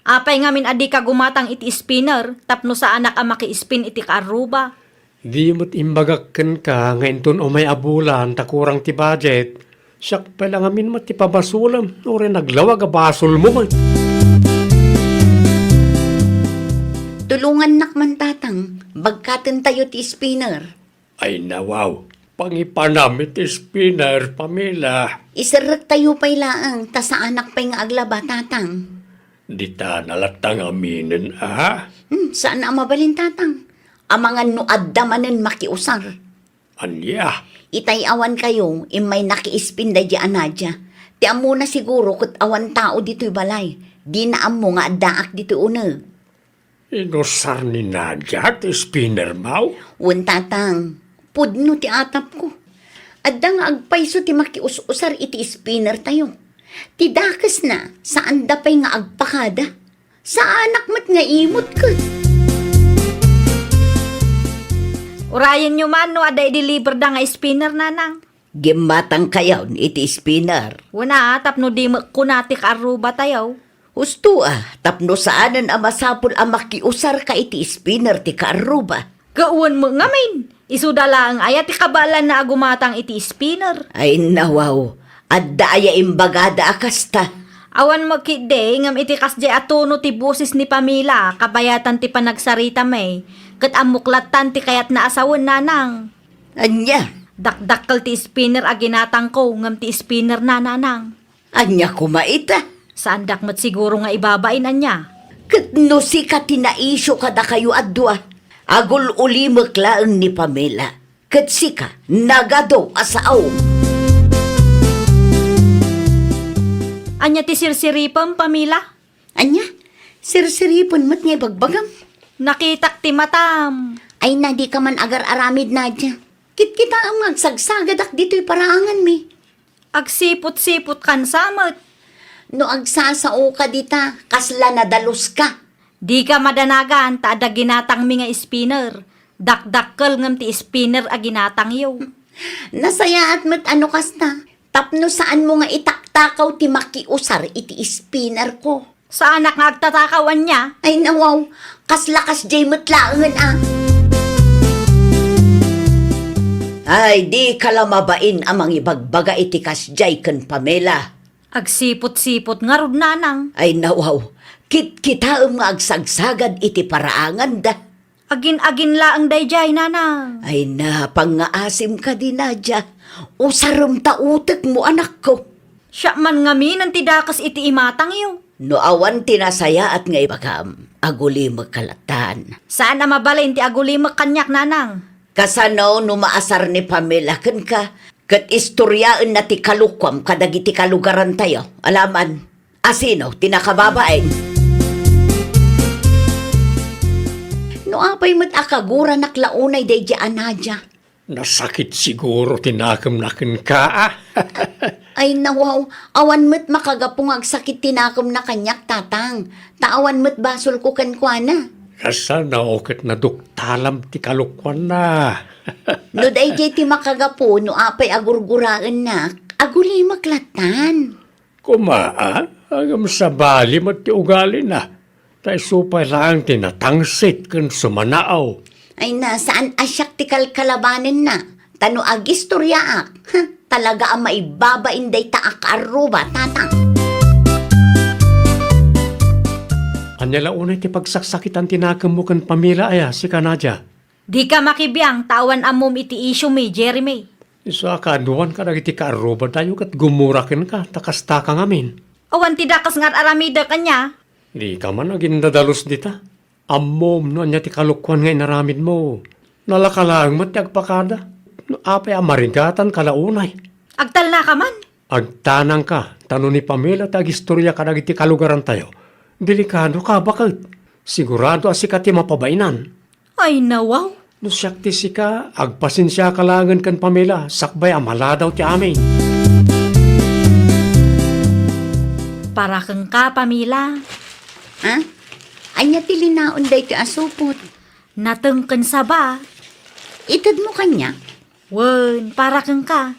Apay ngamin a dika gumatang iti spinner tapno saanak a makispin iti kaarruba? Di met imbagak kenka nga inton umay a bulan ta kurang ti budget, siak pay la ngamin met ti pabasolem, uray naglawag a basolmo met. Tulongannak man, Tatang, bagkatentayo ti spinner. Ay, nawaw, pangipanam iti spinner, Pamela. Iserrektayo pay laeng, ta saanak pay nga aglaba, Tatang. Dita na latta nga aminen, a? Hmm, saan a mabalin, Tatang. Amangan no adda manen makiusar. Ania? Itay awankayo, immay nakiispin daydi a Nadia. Ti ammona siguro ket awan tao ditoy balay. Dina ammo nga addaak ditoy uneg. Inusar ni Nadia ti spinnermo? Wen, Tatang. Pudno ti atapko. Adda nga agpayso ti makius-usar iti spinnertayo. Ti dakesna, saanda pay nga agpakada. Saanak met nga imut ket. Urayenyo man no adda i-deliverda nga spinner, Nanang. Gimmatangkayon iti spinner. Wen a, tapno di met kuna ti kaarrubatayo. Husto a, tapno saanen a masapul a makiusarka iti spinner ti kaarruba. Ket wen met ngamin, isuda laeng aya ti kabaelanna a gumatang iti spinner? Ay, nawaw, adda aya imbagada a kasta? Awan met ketdi, ngem iti kasdiay a tono ti boses ni Pamela, kabayatan ti panagsaritami, ket ammok lattan ti kayatna a sawen, Nanang. Ania? Dakdakkel ti spinner a ginatangko, ngem ti spinner na, Nanang. Ania koma ita? Saandak met siguro nga ibabain, ania? Ket no sika ti naisyo kadakayo a dua, agul-ulimek laeng ni Pamela, ket sika, nagadu a saom. Ania ti sirsiripem, Pamela? Ania? Sirsiripen met nga ibagbagam. Nakitak ti matam. Ay na, dika man agar-aramid, Nadia. Kitkitaem nga agsagsagadak ditoy paraanganmi. Agsipot-sipot kan samet. No agsasaoka dita, kasla nadaluska. Dika madanagan ta adda ginatangmi nga spinner. Dakdakkel ngem ti spinner a ginatangyo. Nasayaat met a no kasta. Tapno saanmo nga itaktakaw ti makiusar iti spinner ko. Saanak nga agtatakaw ania? Ay, nawaw, kasla kasdiay met laengen a. Ay, dika la mabain a mangibagbaga iti kasdiay ken Pamela. Agsipot-sipot ngarud, nanang. Ay, nawaw, kitkitaem nga agsagsagad iti paraanganda. Agin-agin laeng daydiay, nanang. Ay na, pangngaasim kadi, Nadia. Usarem ta utekmo, anakko. Siak man ngamin ti dakes iti imatangyo. No awan ti nasayaat nga ibagam, agulimek ka latan. Saan a mabalin ti agulimek kaniak, nanang. Kasano no maasar ni Pamela kenka, ket istoriaenna ti kalukuam kadagiti kalugarantayo? Alaman. Asino ti nakababain? No apay met a kaguranak la unay daydiay a Nadia. Nasakit siguro ti nakemna kenka, a? Ay, nawaw, awan met makagapu nga agsakit ti nakemna kaniak, tatang. Ta awan met basolko kenkuana. Kasano ket naduktalam ti kalukuanna? No daydiay ti makagapu, no apay a gurguraennak, agulimek latan. Koma, a? Ngem sabali met ti ugalina. Ta isu pay laeng ti natangsit ken sumanaaw. Ay na, saan a siak ti kalkalabanenna. Ta no agistoriaak, ha, talaga a maibabain dayta a kaarruba, tatang. Ania la unay ti pagsaksakitan ti nakemmo ken Pamela aya, sika Nadia? Dika makibiang ta awan ammom iti isyumi, Jeremy. Isu a kaaduan kadagiti kaarrubatayo ket gumura kenka, ta kastaka ngamin. Awan ti dakes nga ar-aramidek, ania? Dika man agindadalus dita. Ammom no ania ti kalukuan nga inaramidmo. Nalaka laeng met ti agpakada. No apay a marigatanka la unay. Agtalnaka man? Agtanangka, ta no ni Pamela ti agistoria kadagiti kalugarantayo, delikadoka baket. Sigurado a sika ti mapabainan. Ay, nawaw. No siak ti sika, agpasensiaka laengen ken Pamela, sakbay a maladaw ti amin. Para kenka, Pamela. Ha? Ania ti linaon daytoy a supot? Nateng ken saba. Itedmo kaniak? Wen, para kenka.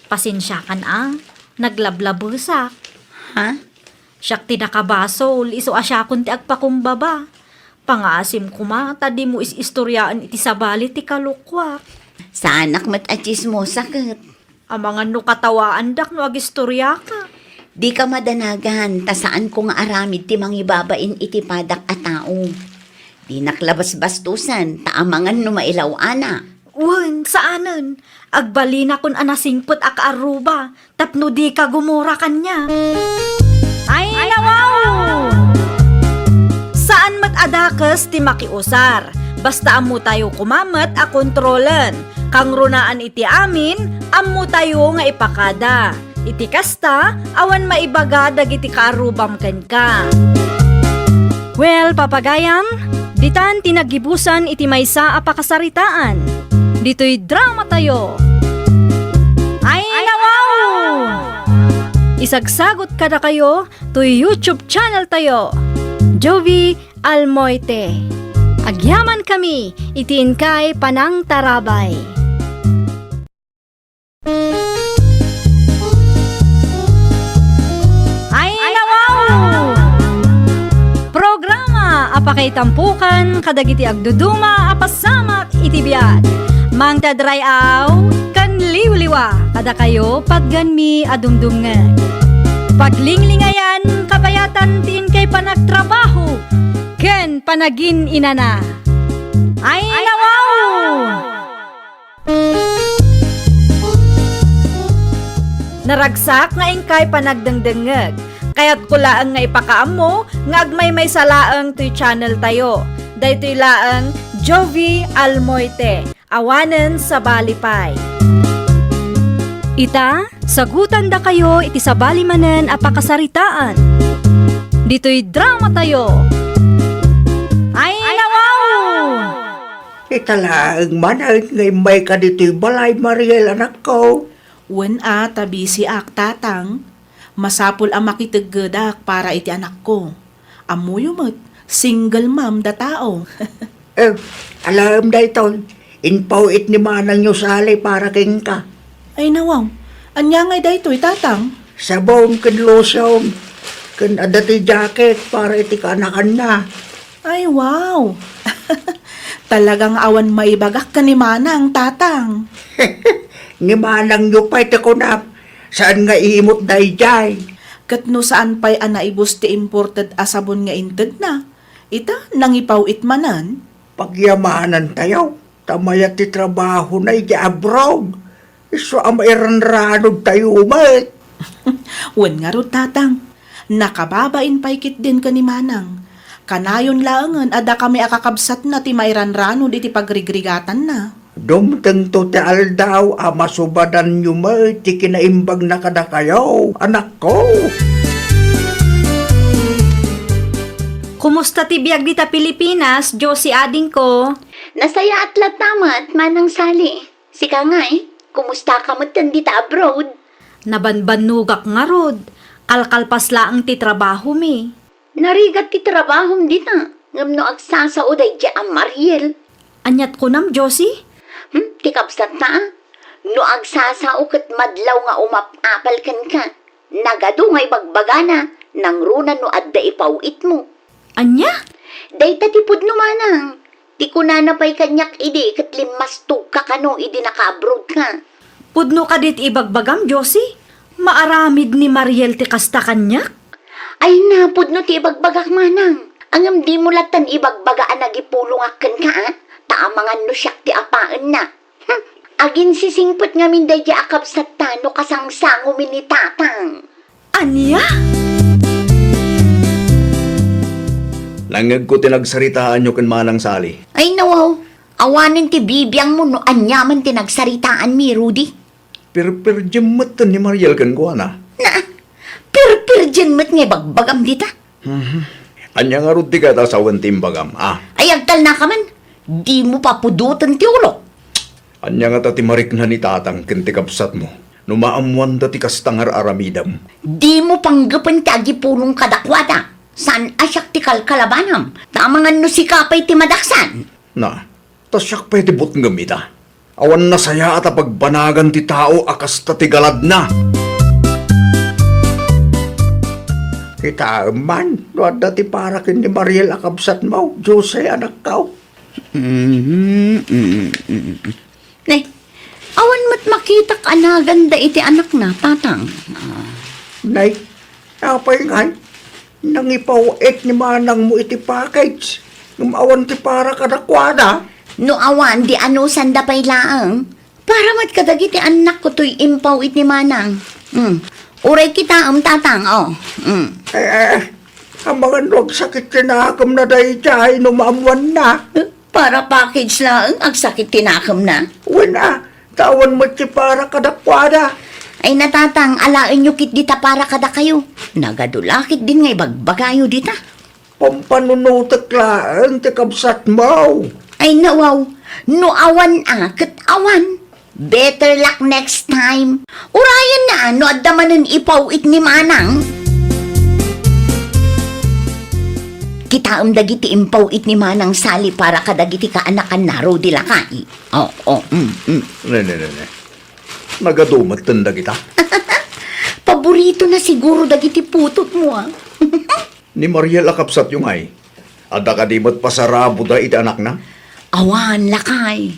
Pasensiakan a, naglablabesak. Ha? Siak ti nakabasol, isu a siakon ti agpakumbaba. Pangaasim koma ta dimo is-istoriaen iti sabali ti kalukuak. Saanak met a tsismosa ket. Amangan no katawaandak no agistoriaka. Dika madanagan, ta saanko nga aramid ti mangibabain iti padak a tao. Dinak la basbastosen, ta amangan no mailaw-ana. Wen, saanen. Agbalinakon a nasingpet a kaarruba, tapno dika gumura kaniak. Ay, nawaw! Saan met a dakes ti makiusar. Basta ammotayo koma met a kontrolen. Kangrunaan iti amin, ammotayo nga ipakada. Iti kasta, awan maibaga dagiti kaarrubam kenka. Well, papagayam, ditan ti naggibusan iti maysa a pakasaritaan. Ditoy dramatayo. Ay, nawaw! Isagsagot kadakayo toy YouTube channel tayo, Jovi Almoite. Agyaman kami iti inkay panangtarabay. Ay, nawaw! Programa a pakaitampokan kadagiti agduduma a pasamak iti biag. Mangted ray-aw ken liwliwa kadakayo patgenmi a dumdumngeg. Paglinglingayan, kabayatan ti inkay panagtrabaho ken panagin-inana. Ay, nawaw! Naragsak nga inkay panagdengdengngeg. Kayatko laeng nga ipakaammo nga agmaymaysa laeng toy channel tayo. Daytoy laeng Jovi Almoite. Awanen sabali pay. Ita, sagutandakayo iti sabali manen a pakasaritaan. Ditoy dramatayo. Ta laeng manen nga immayka ditoy balay, Mariel, anakko. Wen a, ta bisiak, Tatang. Masapul a makiteggedak para iti anakko. Ammoyo met, single mom da tao. Eh, alaem daytoy, impaw-it ni manangyo Sally para kenka. Ay, nawaw. Ania ngay daytoy, Tatang? Sabon ken lotion, ken adda ti jacket para iti kaanakanna. Ay, wow! Talaga nga awan maibagak ken ni Manang, Tatang. Ni manangyo pay ti kunam, saan nga imot daydiay? Ket no saan pay a naibus ti imported a sabon nga intedna, ita, nangipaw-it manen? Pagyamanan tayo, ta mayat ti trabahona idiay abroad. Isu a mairanranod tayo met. Wen ngarud, Tatang. Nakababain pay ketdin ken ni Manang. Kanayon laengen a dakami a kakabsatna ti mairanranod iti pagrigrigatanna. Dumtengto ti aldaw a masubadanyo met ti kinaimbagna kadakayo, anakko. Kumusta ti biag dita Pilipinas, Josie adingko? Nasayaat latta met, Manang Sally. Sika ngay, kumusta ka met dita abroad? Nabanbannogak ngarud. Kalkalpas laeng ti trabahomi. Narigat ti trabahom dita, ngem no agsasao daydiay a Mariel. Aniat kunam, Josie? Hmm, ti kabsatta, a? No agsasao ket madlaw nga umap-apal kenka, nagadu nga ibagbagana, nangruna no adda ipaw-itmo. Ania? Dayta ti pudno manang. Ti kunana pay kaniak idi ket limmastogka kano idi naka-abroad ka. Pudno kadi ti ibagbagam, Josie? Maaramid ni Mariel ti kasta kaniak? Ay na, pudno ti ibagbagak manang. Ngem dimo lattan ibagbaga a nagipulongak kenka, a? Ta amangan no siak ti apaenna. Hmm, aginsisingpet ngamin daydiay a kabsatta no kasangsangomi ni Tatang. Ania? Nangngegko ti nagsaritaanyo ken Manang Sally. Ay, nawaw. Awanen ti bibiangmo no aniaman ti nagsaritaanmi, Rudy. Pirpirjem met ni Mariel kenkuana. Na, pirpirjem met nga ibagbagam dita. Mhm. Ania ngarud ti kayat a sawen ti imbagam, a? Ay, agtalnaka man. Dimo papudoten ti ulo. Ania ngata ti marikna ni Tatang ken ti kabsatmo no maammoanda ti kasta nga ar-aramidem? Dimo panggepen ti agipulong kadakuada. Saan a siak ti kalkalabanam, ta amangan no sika pay ti madaksan. Na, ta siak pay ti butngem ita. Awan nasayaat a pagbanagan ti tao a kasta ti galadna. Kitaem man no adda ti para ken ni Mariel a kabsatmo, Jose, anakko. Mhm, mm, mm, mm. Ne, awan met makitak a naganda iti anakna, Tatang. Ah. Nay, apay ngay? Nangipaw-it ni manangmo iti package, ngem awan ti para kadakuada? No awan, di anusanda pay laeng. Para met kadagiti annakko toy impaw-it ni manang. Hmm. Uray kitaem, Tatang, oh. Hmm. Eh, eh, amangan no agsakit ti nakemna daydiay no maammoanna. Eh, para package laeng, agsakit ti nakemna. Wen a, ta awan met ti para kadakuada. Ay na, Tatang, alaenyo ketdi ta para kadakayo. Nagadu la ketdin nga ibagbagayo dita. Pampanunotek laeng ti kabsatmo. Ay, nawaw, no awan a, ket awan. Better luck next time. Urayenna a no adda manen ipaw-it ni manang. Kitaem dagiti impaw-it ni Manang Sally para kadagiti kaanakanna, Rudy, lakay. Oh, oh, mm, mm. Ne, ne, ne, ne. Nagadu metten dagita. Paboritona siguro dagiti putotmo, a. Ni Mariel a kabsatyo ngay, adda kadi met pasaraboda iti anakna? Awan, lakay.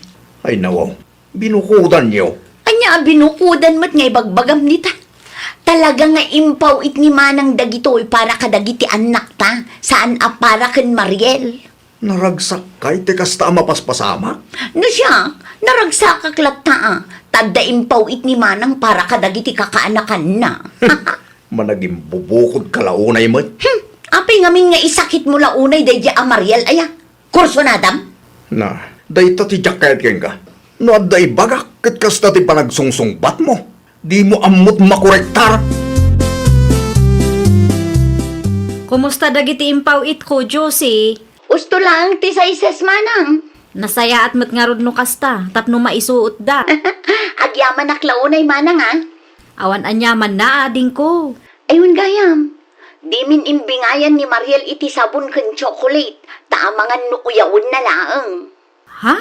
Ay, nawaw. Binukodanyo. Ania a binukodan met nga ibagbagam dita? Talaga nga impaw-it ni manang dagitoy para kadagiti annakta, saan a para ken Mariel. Naragsakka iti kasta a mapaspasamak? No siak, naragsakak latta a, ta adda impaw-it ni manang para kadagiti kakaanakanna. Managimbubukodka la unay met. Hmm, apay ngamin nga isakitmo la unay daydiay a Mariel aya? Kursunadam? Na, dayta ti diak kayat kenka. No adda ibagak ket kasta ti panagsungsungbatmo, dimo ammot makorektar. Kumusta dagiti impaw-itko, Josie? Usto laeng ti sizes manang. Nasayaat met ngarud no kasta, tapno maisuotda. Agyamanak la unay, manang, a. Awan aniamanna, adingko. Ay, wen gayam. Dimin imbingayan ni Mariel iti sabon ken chocolate, ta amangan no uyawenna laeng. Ha?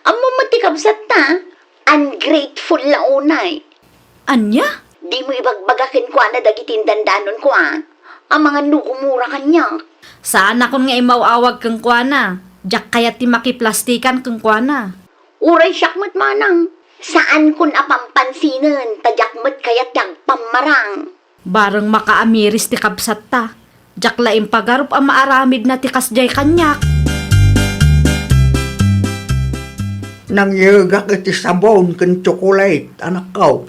Ammom met ti kabsatta, ungrateful la unay. Ania? Dimo ibagbaga kenkuana dagiti indandanonko, a. Amangan no gumura kaniak. Saanakon nga immaw-awag kenkuana. Diak kayat ti makiplastikan kenkuana. Uray siak met manang. Saankon a pampansinen, ta diak met kayat ti agpammarang. Bareng makaamiris ti kabsatta. Diak la impagarup a maaramidna ti kasdiay kaniak. Nangyegak iti sabon ken tsokolate, anakko.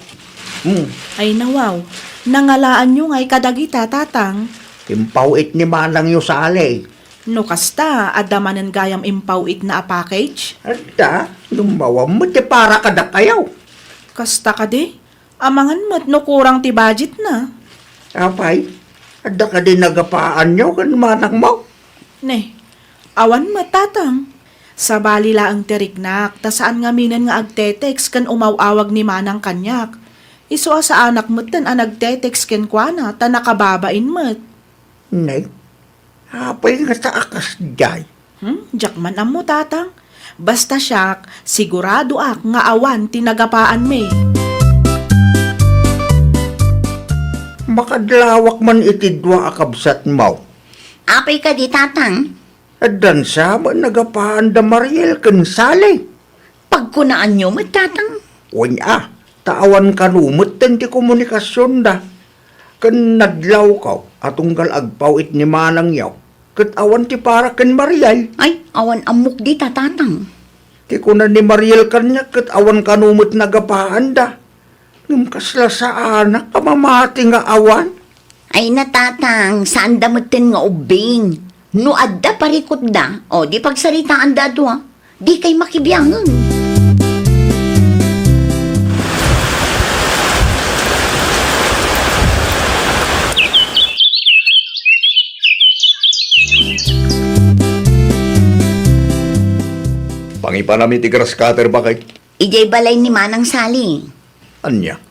Hmm. Ay, nawaw. Nangalaanyo ngay kadagita, Tatang? Impaw-it ni manangyo Sally. No kasta, adda manen gayam impaw-itna a package? Adda, ngem awan met ti para kadakayo. Kasta kadi? Amangan met no kurang ti budgetna. Apay, adda kadi nagapaanyo ken manangmo? Ne, awan met, Tatang. Sabali laeng ti riknak, ta saan ngaminen nga agte-text ken umaw-awag ni Manang kaniak. Isu a saanak metten a nagte-text kenkuana, ta nakababain met. Ne, apay ngata a kasdiay? Hmm, diak man ammo, Tatang. Basta siak, siguradoak nga awan ti nagapaanmi. Makadlawak man iti dua a kabsatmo. Apay kadi, Tatang? Addan sa met nagapaan da Mariel ken Sally. Pagkunaanyo met, Tatang? Wen a, ta awan kano metten ti komunikasionda. Ken nadlawko a tunggal agpaw-it ni manangyo, ket awan ti para ken Mariel. Ay, awan ammok dita, Tatang. Ti kuna ni Mariel kaniak ket awan kano met nagapaanda. Ngem kasla saanak a mamati nga awan. Ay na, Tatang, saanda metten nga ubbing. No adda parikutda, o, di pagsaritaanda a dua, dikay makibiangen. Pangipanami ti grass cutter, bakay? Idiay balay ni Manang Sally. Ania?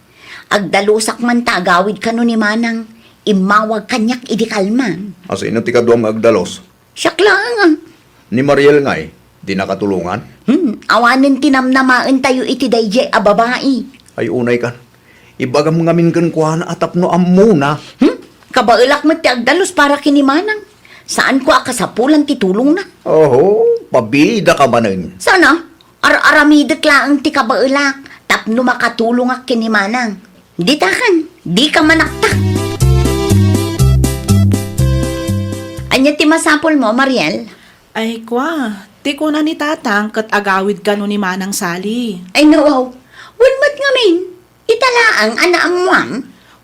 Agdalusak man ta agawid kano ni Manang. Immawag kaniak idi kalman. Asino ti kaduam nga agdalus? Siak laeng, a. Ni Mariel ngay, di nakatulongan? Hmm, awanen ti namnamaentayo iti daydiay a babai. Ay, unay kan. Ibagam ngamin kenkuana a tapno ammona. Hmm? Kabaelak met ti agdalus para ken ni Manang. Saanko a kasapulan ti tulongna. Oho, pabida ka manen. Sana, ar-aramidek laeng ti kabaelak tapno makatulongak ken ni Manang. Ditakan, dika manaktak. Ania ti masapulmo, Mariel? Ay, kua, ti kuna ni Tatang ket agawid kano ni Manang Sally. Ay, nawaw. Wen met ngamin. Ita laeng a naammuam?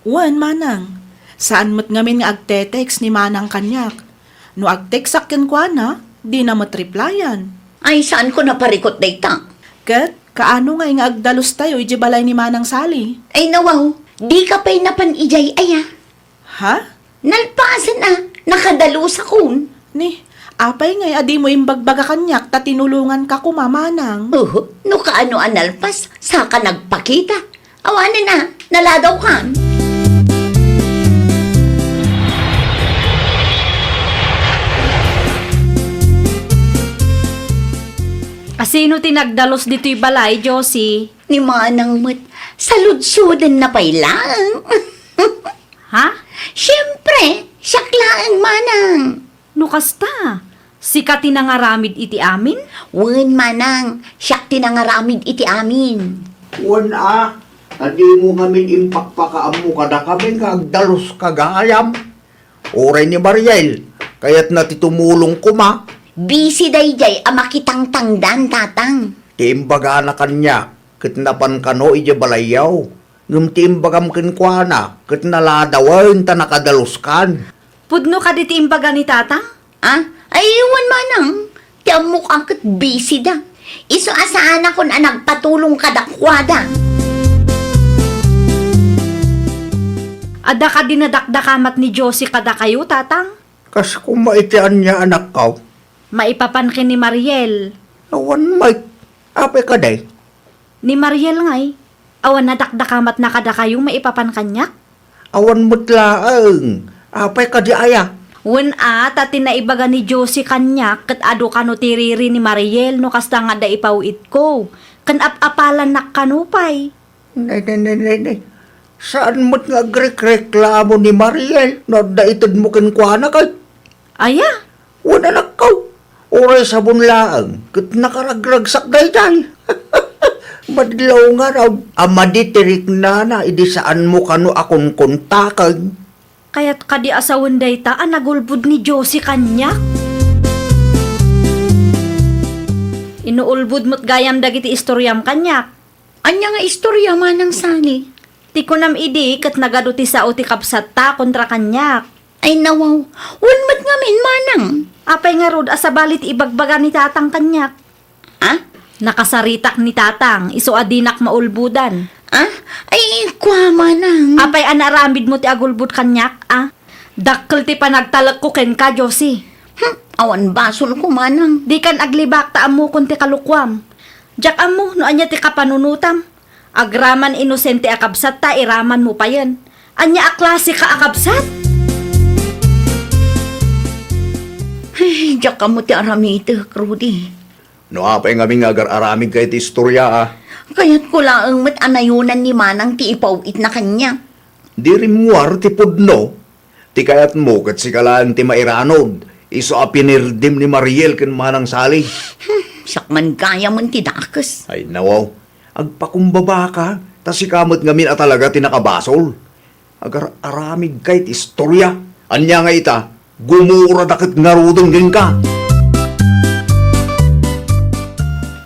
Wen, Manang. Saan met ngamin nga agte-text ni Manang kaniak. No agtextak kenkuana, dina met replyan. Ay, saanko naparikut dayta. Ket, kaano ngay nga agdalustayo idiay balay ni Manang Sally? Ay, nawaw. Dika pay napan idiay aya? Ha? Nalpasen a, nakadalusakon. Ni, apay ngay a dimo imbagbaga kaniak ta tinulonganka koma, Manang? Uhu, no kaano a nalpas, saka nagpakita. Awanen a, naladawkan. Asino ti nagdalus ditoy balay, Josie? Ni Manang met, saludsodna pay laeng. Ha? Siempre, siak laeng, Manang. No kasta, sika ti nangaramid iti amin? Wen, Manang, siak ti nangaramid iti amin. Wen a, ta dimo ngamin impakpakaammo kadakami nga agdaluska gayam. Uray ni Mariel, kayatna ti tumulong koma. Busy daydiay a makitangtangdan, Tatang. Ti imbagana kaniak, ket napan kano idiay balayyo. Ngem ti imbagam kenkuana, ket naladawen ta nakadaluskan. Pudno kadi ti imbaga ni Tatang? Ah, ay, wen, Manang. Ti ammok a ket busy da. Isu a saanakon a nagpatulong kadakuada. Adda kadi nadakdakamat ni Josie kadakayo, Tatang? Kas koma iti ania, anakko? Maipapan ken ni Mariel. Awan met. Apay kadi? Ni Mariel ngay, awan nadakdakamatna kadakayo maipapan kaniak? Awan met laeng. Apay kadi aya? Wen a, ta ti naibaga ni Josie kaniak ket adu kano ti riri ni Mariel no kasta nga adda ipaw-itko. Ken ap-apalannak kano pay. Nay, nay, nay, nay, nay. Saan met nga agrekreklamo ni Mariel no adda itedmo kenkuana kay? Aya? Wen, anakko. Uray sabon laeng ket nakaragragsak daydiay. Madlaw ngarud a madi ti riknana idi saanmo kano a kunkuntaken. Kayat kadi a sawen dayta a nagulbod ni Josie kaniak? Inuulbod met gayam dagiti istoriam kaniak. Ania nga istoria, Manang Sally? Ti kunam idi ket nagadu ti sao ti kabsatta kontra kaniak. Ay, nawaw. Wen met ngamin, Manang. Apay ngarud a sabali ti ibagbaga ni Tatang kaniak? Ah? Nakasaritak ni Tatang, isu a dinak maulbodan. Ah? Ay, kua, Manang. Apay a naaramidmo ti agulbod kaniak, a? Dakkel ti panagtalekko kenka, Josie. Hmm, awan basolko, Manang. Dikan aglibak ta ammokon ti kalokuam. Diak ammo no ania ti kapanunotam. Agraman inosente a kabsat ta iramanmo payen. Ania a klaseka a kabsat? Ay, diak ammo ti aramitek, Rudy. No apay ngamin nga agar-aramidka iti istoria, a? Kayatko laeng met a nayonan ni Manang ti ipaw-itna kaniak. Di rimmuar ti pudno. Ti kayatmo ket sika laeng ti mairanod, isu a pinirdim ni Mariel ken Manang Sally. Hmm, siak man gayamen ti dakes. Ay, nawaw. Agpakumbabaka, ta sika met ngamin a talaga ti nakabasol. Agar-aramidka iti istoria. Ania nga ita, gumurada ket ngaruden kenka.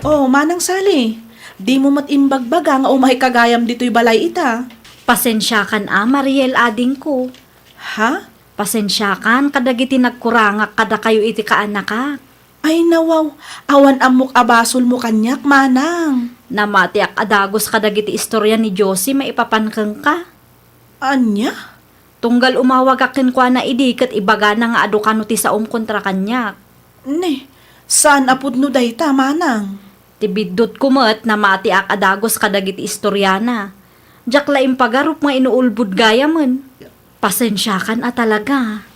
Oh, Manang Sally, dimo met imbagbaga nga umayka gayam ditoy balay ita. Pasensiakan a, Mariel, adingko. Ha? Pasensiakan kadagiti nagkurangak kadakayo iti kaanakak. Ay, nawaw, awan ammok a basolmo kaniak, Manang. Namatiak a dagus kadagiti istoria ni Josie maipapan kenka. Ania? Tunggal umawagak kenkuana idi ket ibagana nga adu kano ti saom kontra kaniak. Ne, saan a pudno dayta, Manang. Ti biddutko met, namatiak a dagus kadagiti istoriana. Diak la impagarup nga inuulbod gayamen. Pasensiakan a talaga.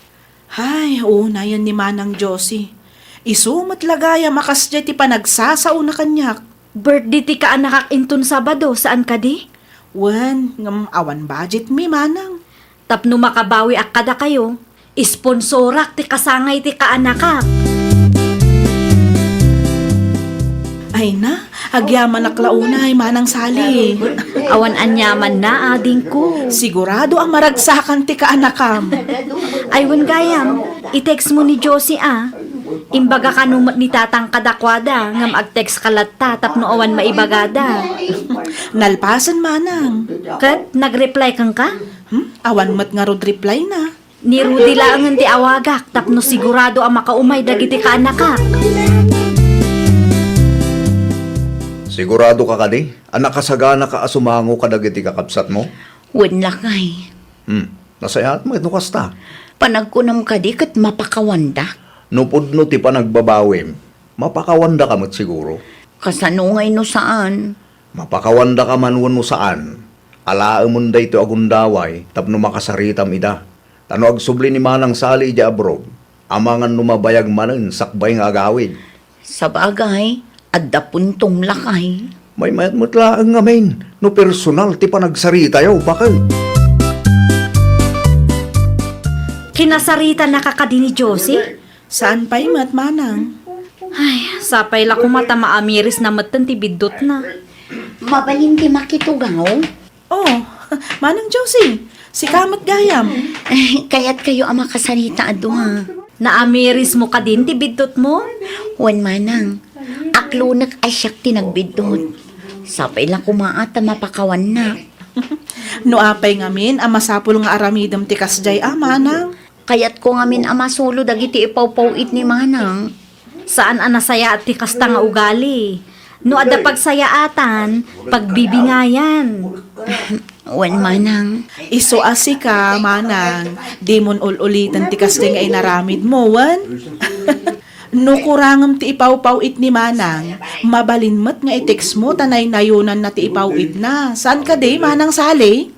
Hay, unayen ni Manang Josie. Isu met la gayam a kasdiay ti panagsasaona kaniak. Birthday ti kaanakak inton Sabado, saan kadi? Wen, ngem awan budget mi, Manang. Tapno makabawiak kadakayo, isponsorak ti kasangay ti kaanakak. Ay na, agyamanak la unay, Manang Sally. Awan aniamanna, adingko. Sigurado a maragsakan ti kaanakam. Ay, wen gayam, i-text mo ni Josie, a. Imbaga kano met ni Tatang kadakuada, ngem ag-text ka latta tapno awan maibagada. Nalpasen, Manang. Ket nag-reply kenka? Hmm? Awan met ngarud reply na. Ni Rudy laengen ti awagak tapno sigurado a makaumay dagiti kaanakak. Sigurado ka kadi a nakasaganaka a sumango kadagiti kakabsatmo? Wen, lakay. Hmm, nasayaat met no kasta. Panagkunam kadi ket mapakawandak? No pudno ti panagbabawim, mapakawandaka met siguro. Kasano ngay no saan? Mapakawandaka man wenno saan, alaemon daytoy a gundaway tapno makasaritam ida. Ta no agsubli ni Manang Sally idiay abroad, amangan no mabayag manen sakbay nga agawid. Sabagay, adda puntom, lakay. Maymayat met laeng ngamin no personal ti panagsaritayo, baket. Kinasaritanaka kadi ni Josie? Saan pay met, Manang. Ay, sapay la koma ta maamiris na metten ti biddutna. Mabalin ti makitugaw? Oh, Manang Josie, sika met gayam. Eh, kayatkayo a makasarita a dua. Naamirismo kadin ti biddutmo? Wen, Manang. Aklonek a siak ti nagbiddut. Sapay la koma a ta mapakawannak. No apay ngamin a masapul nga aramidem ti kasdiay a, Manang? Kayatko ngamin a masolo dagiti ipawpaw-it ni Manang. Saan a nasayaat ti kasta nga ugali. No adda pagsayaatan, pagbibingayan. Wen, Manang. Isu a sika, Manang, dimon ul-uliten ti kasta nga inaramidmo, wen? No kurangem ti ipawpaw-it ni Manang, mabalin met nga i-text mo ta naynayonanna ti ipaw-itna. Saan kadi, Manang Sally?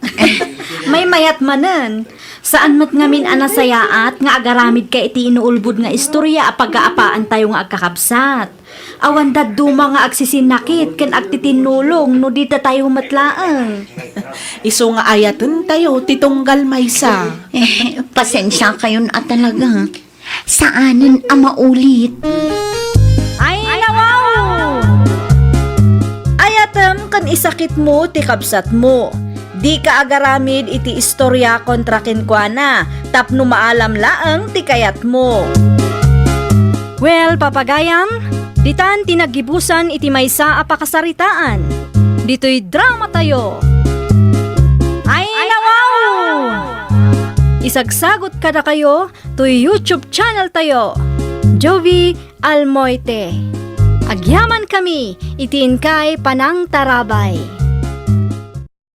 Maymayat manen. Saan met ngamin a nasayaat nga agaramidka iti inuulbod nga istorya a pagaapaantayo nga agkakabsat. Awan dadduma nga agsisinnakit ken agtitinnulong no di datayo met laeng. Isu nga ayatentayo ti tunggal maysa. Eh, pasensiakayon a talaga. Saanen a maulit. Ay, nawaw! Ayatem ken isakitmo ti kabsatmo. Dika agaramid iti istorya kontra kenkuana tapno maalam laeng ti kayatmo. Well, papagayam, ditan ti naggibusan iti maysa a pakasaritaan. Ditoy dramatayo. Ay, nawaw! Isagsagot kadakayo toy YouTube channel tayo, Jovi Almoite. Agyaman kami iti inkay panangtarabay.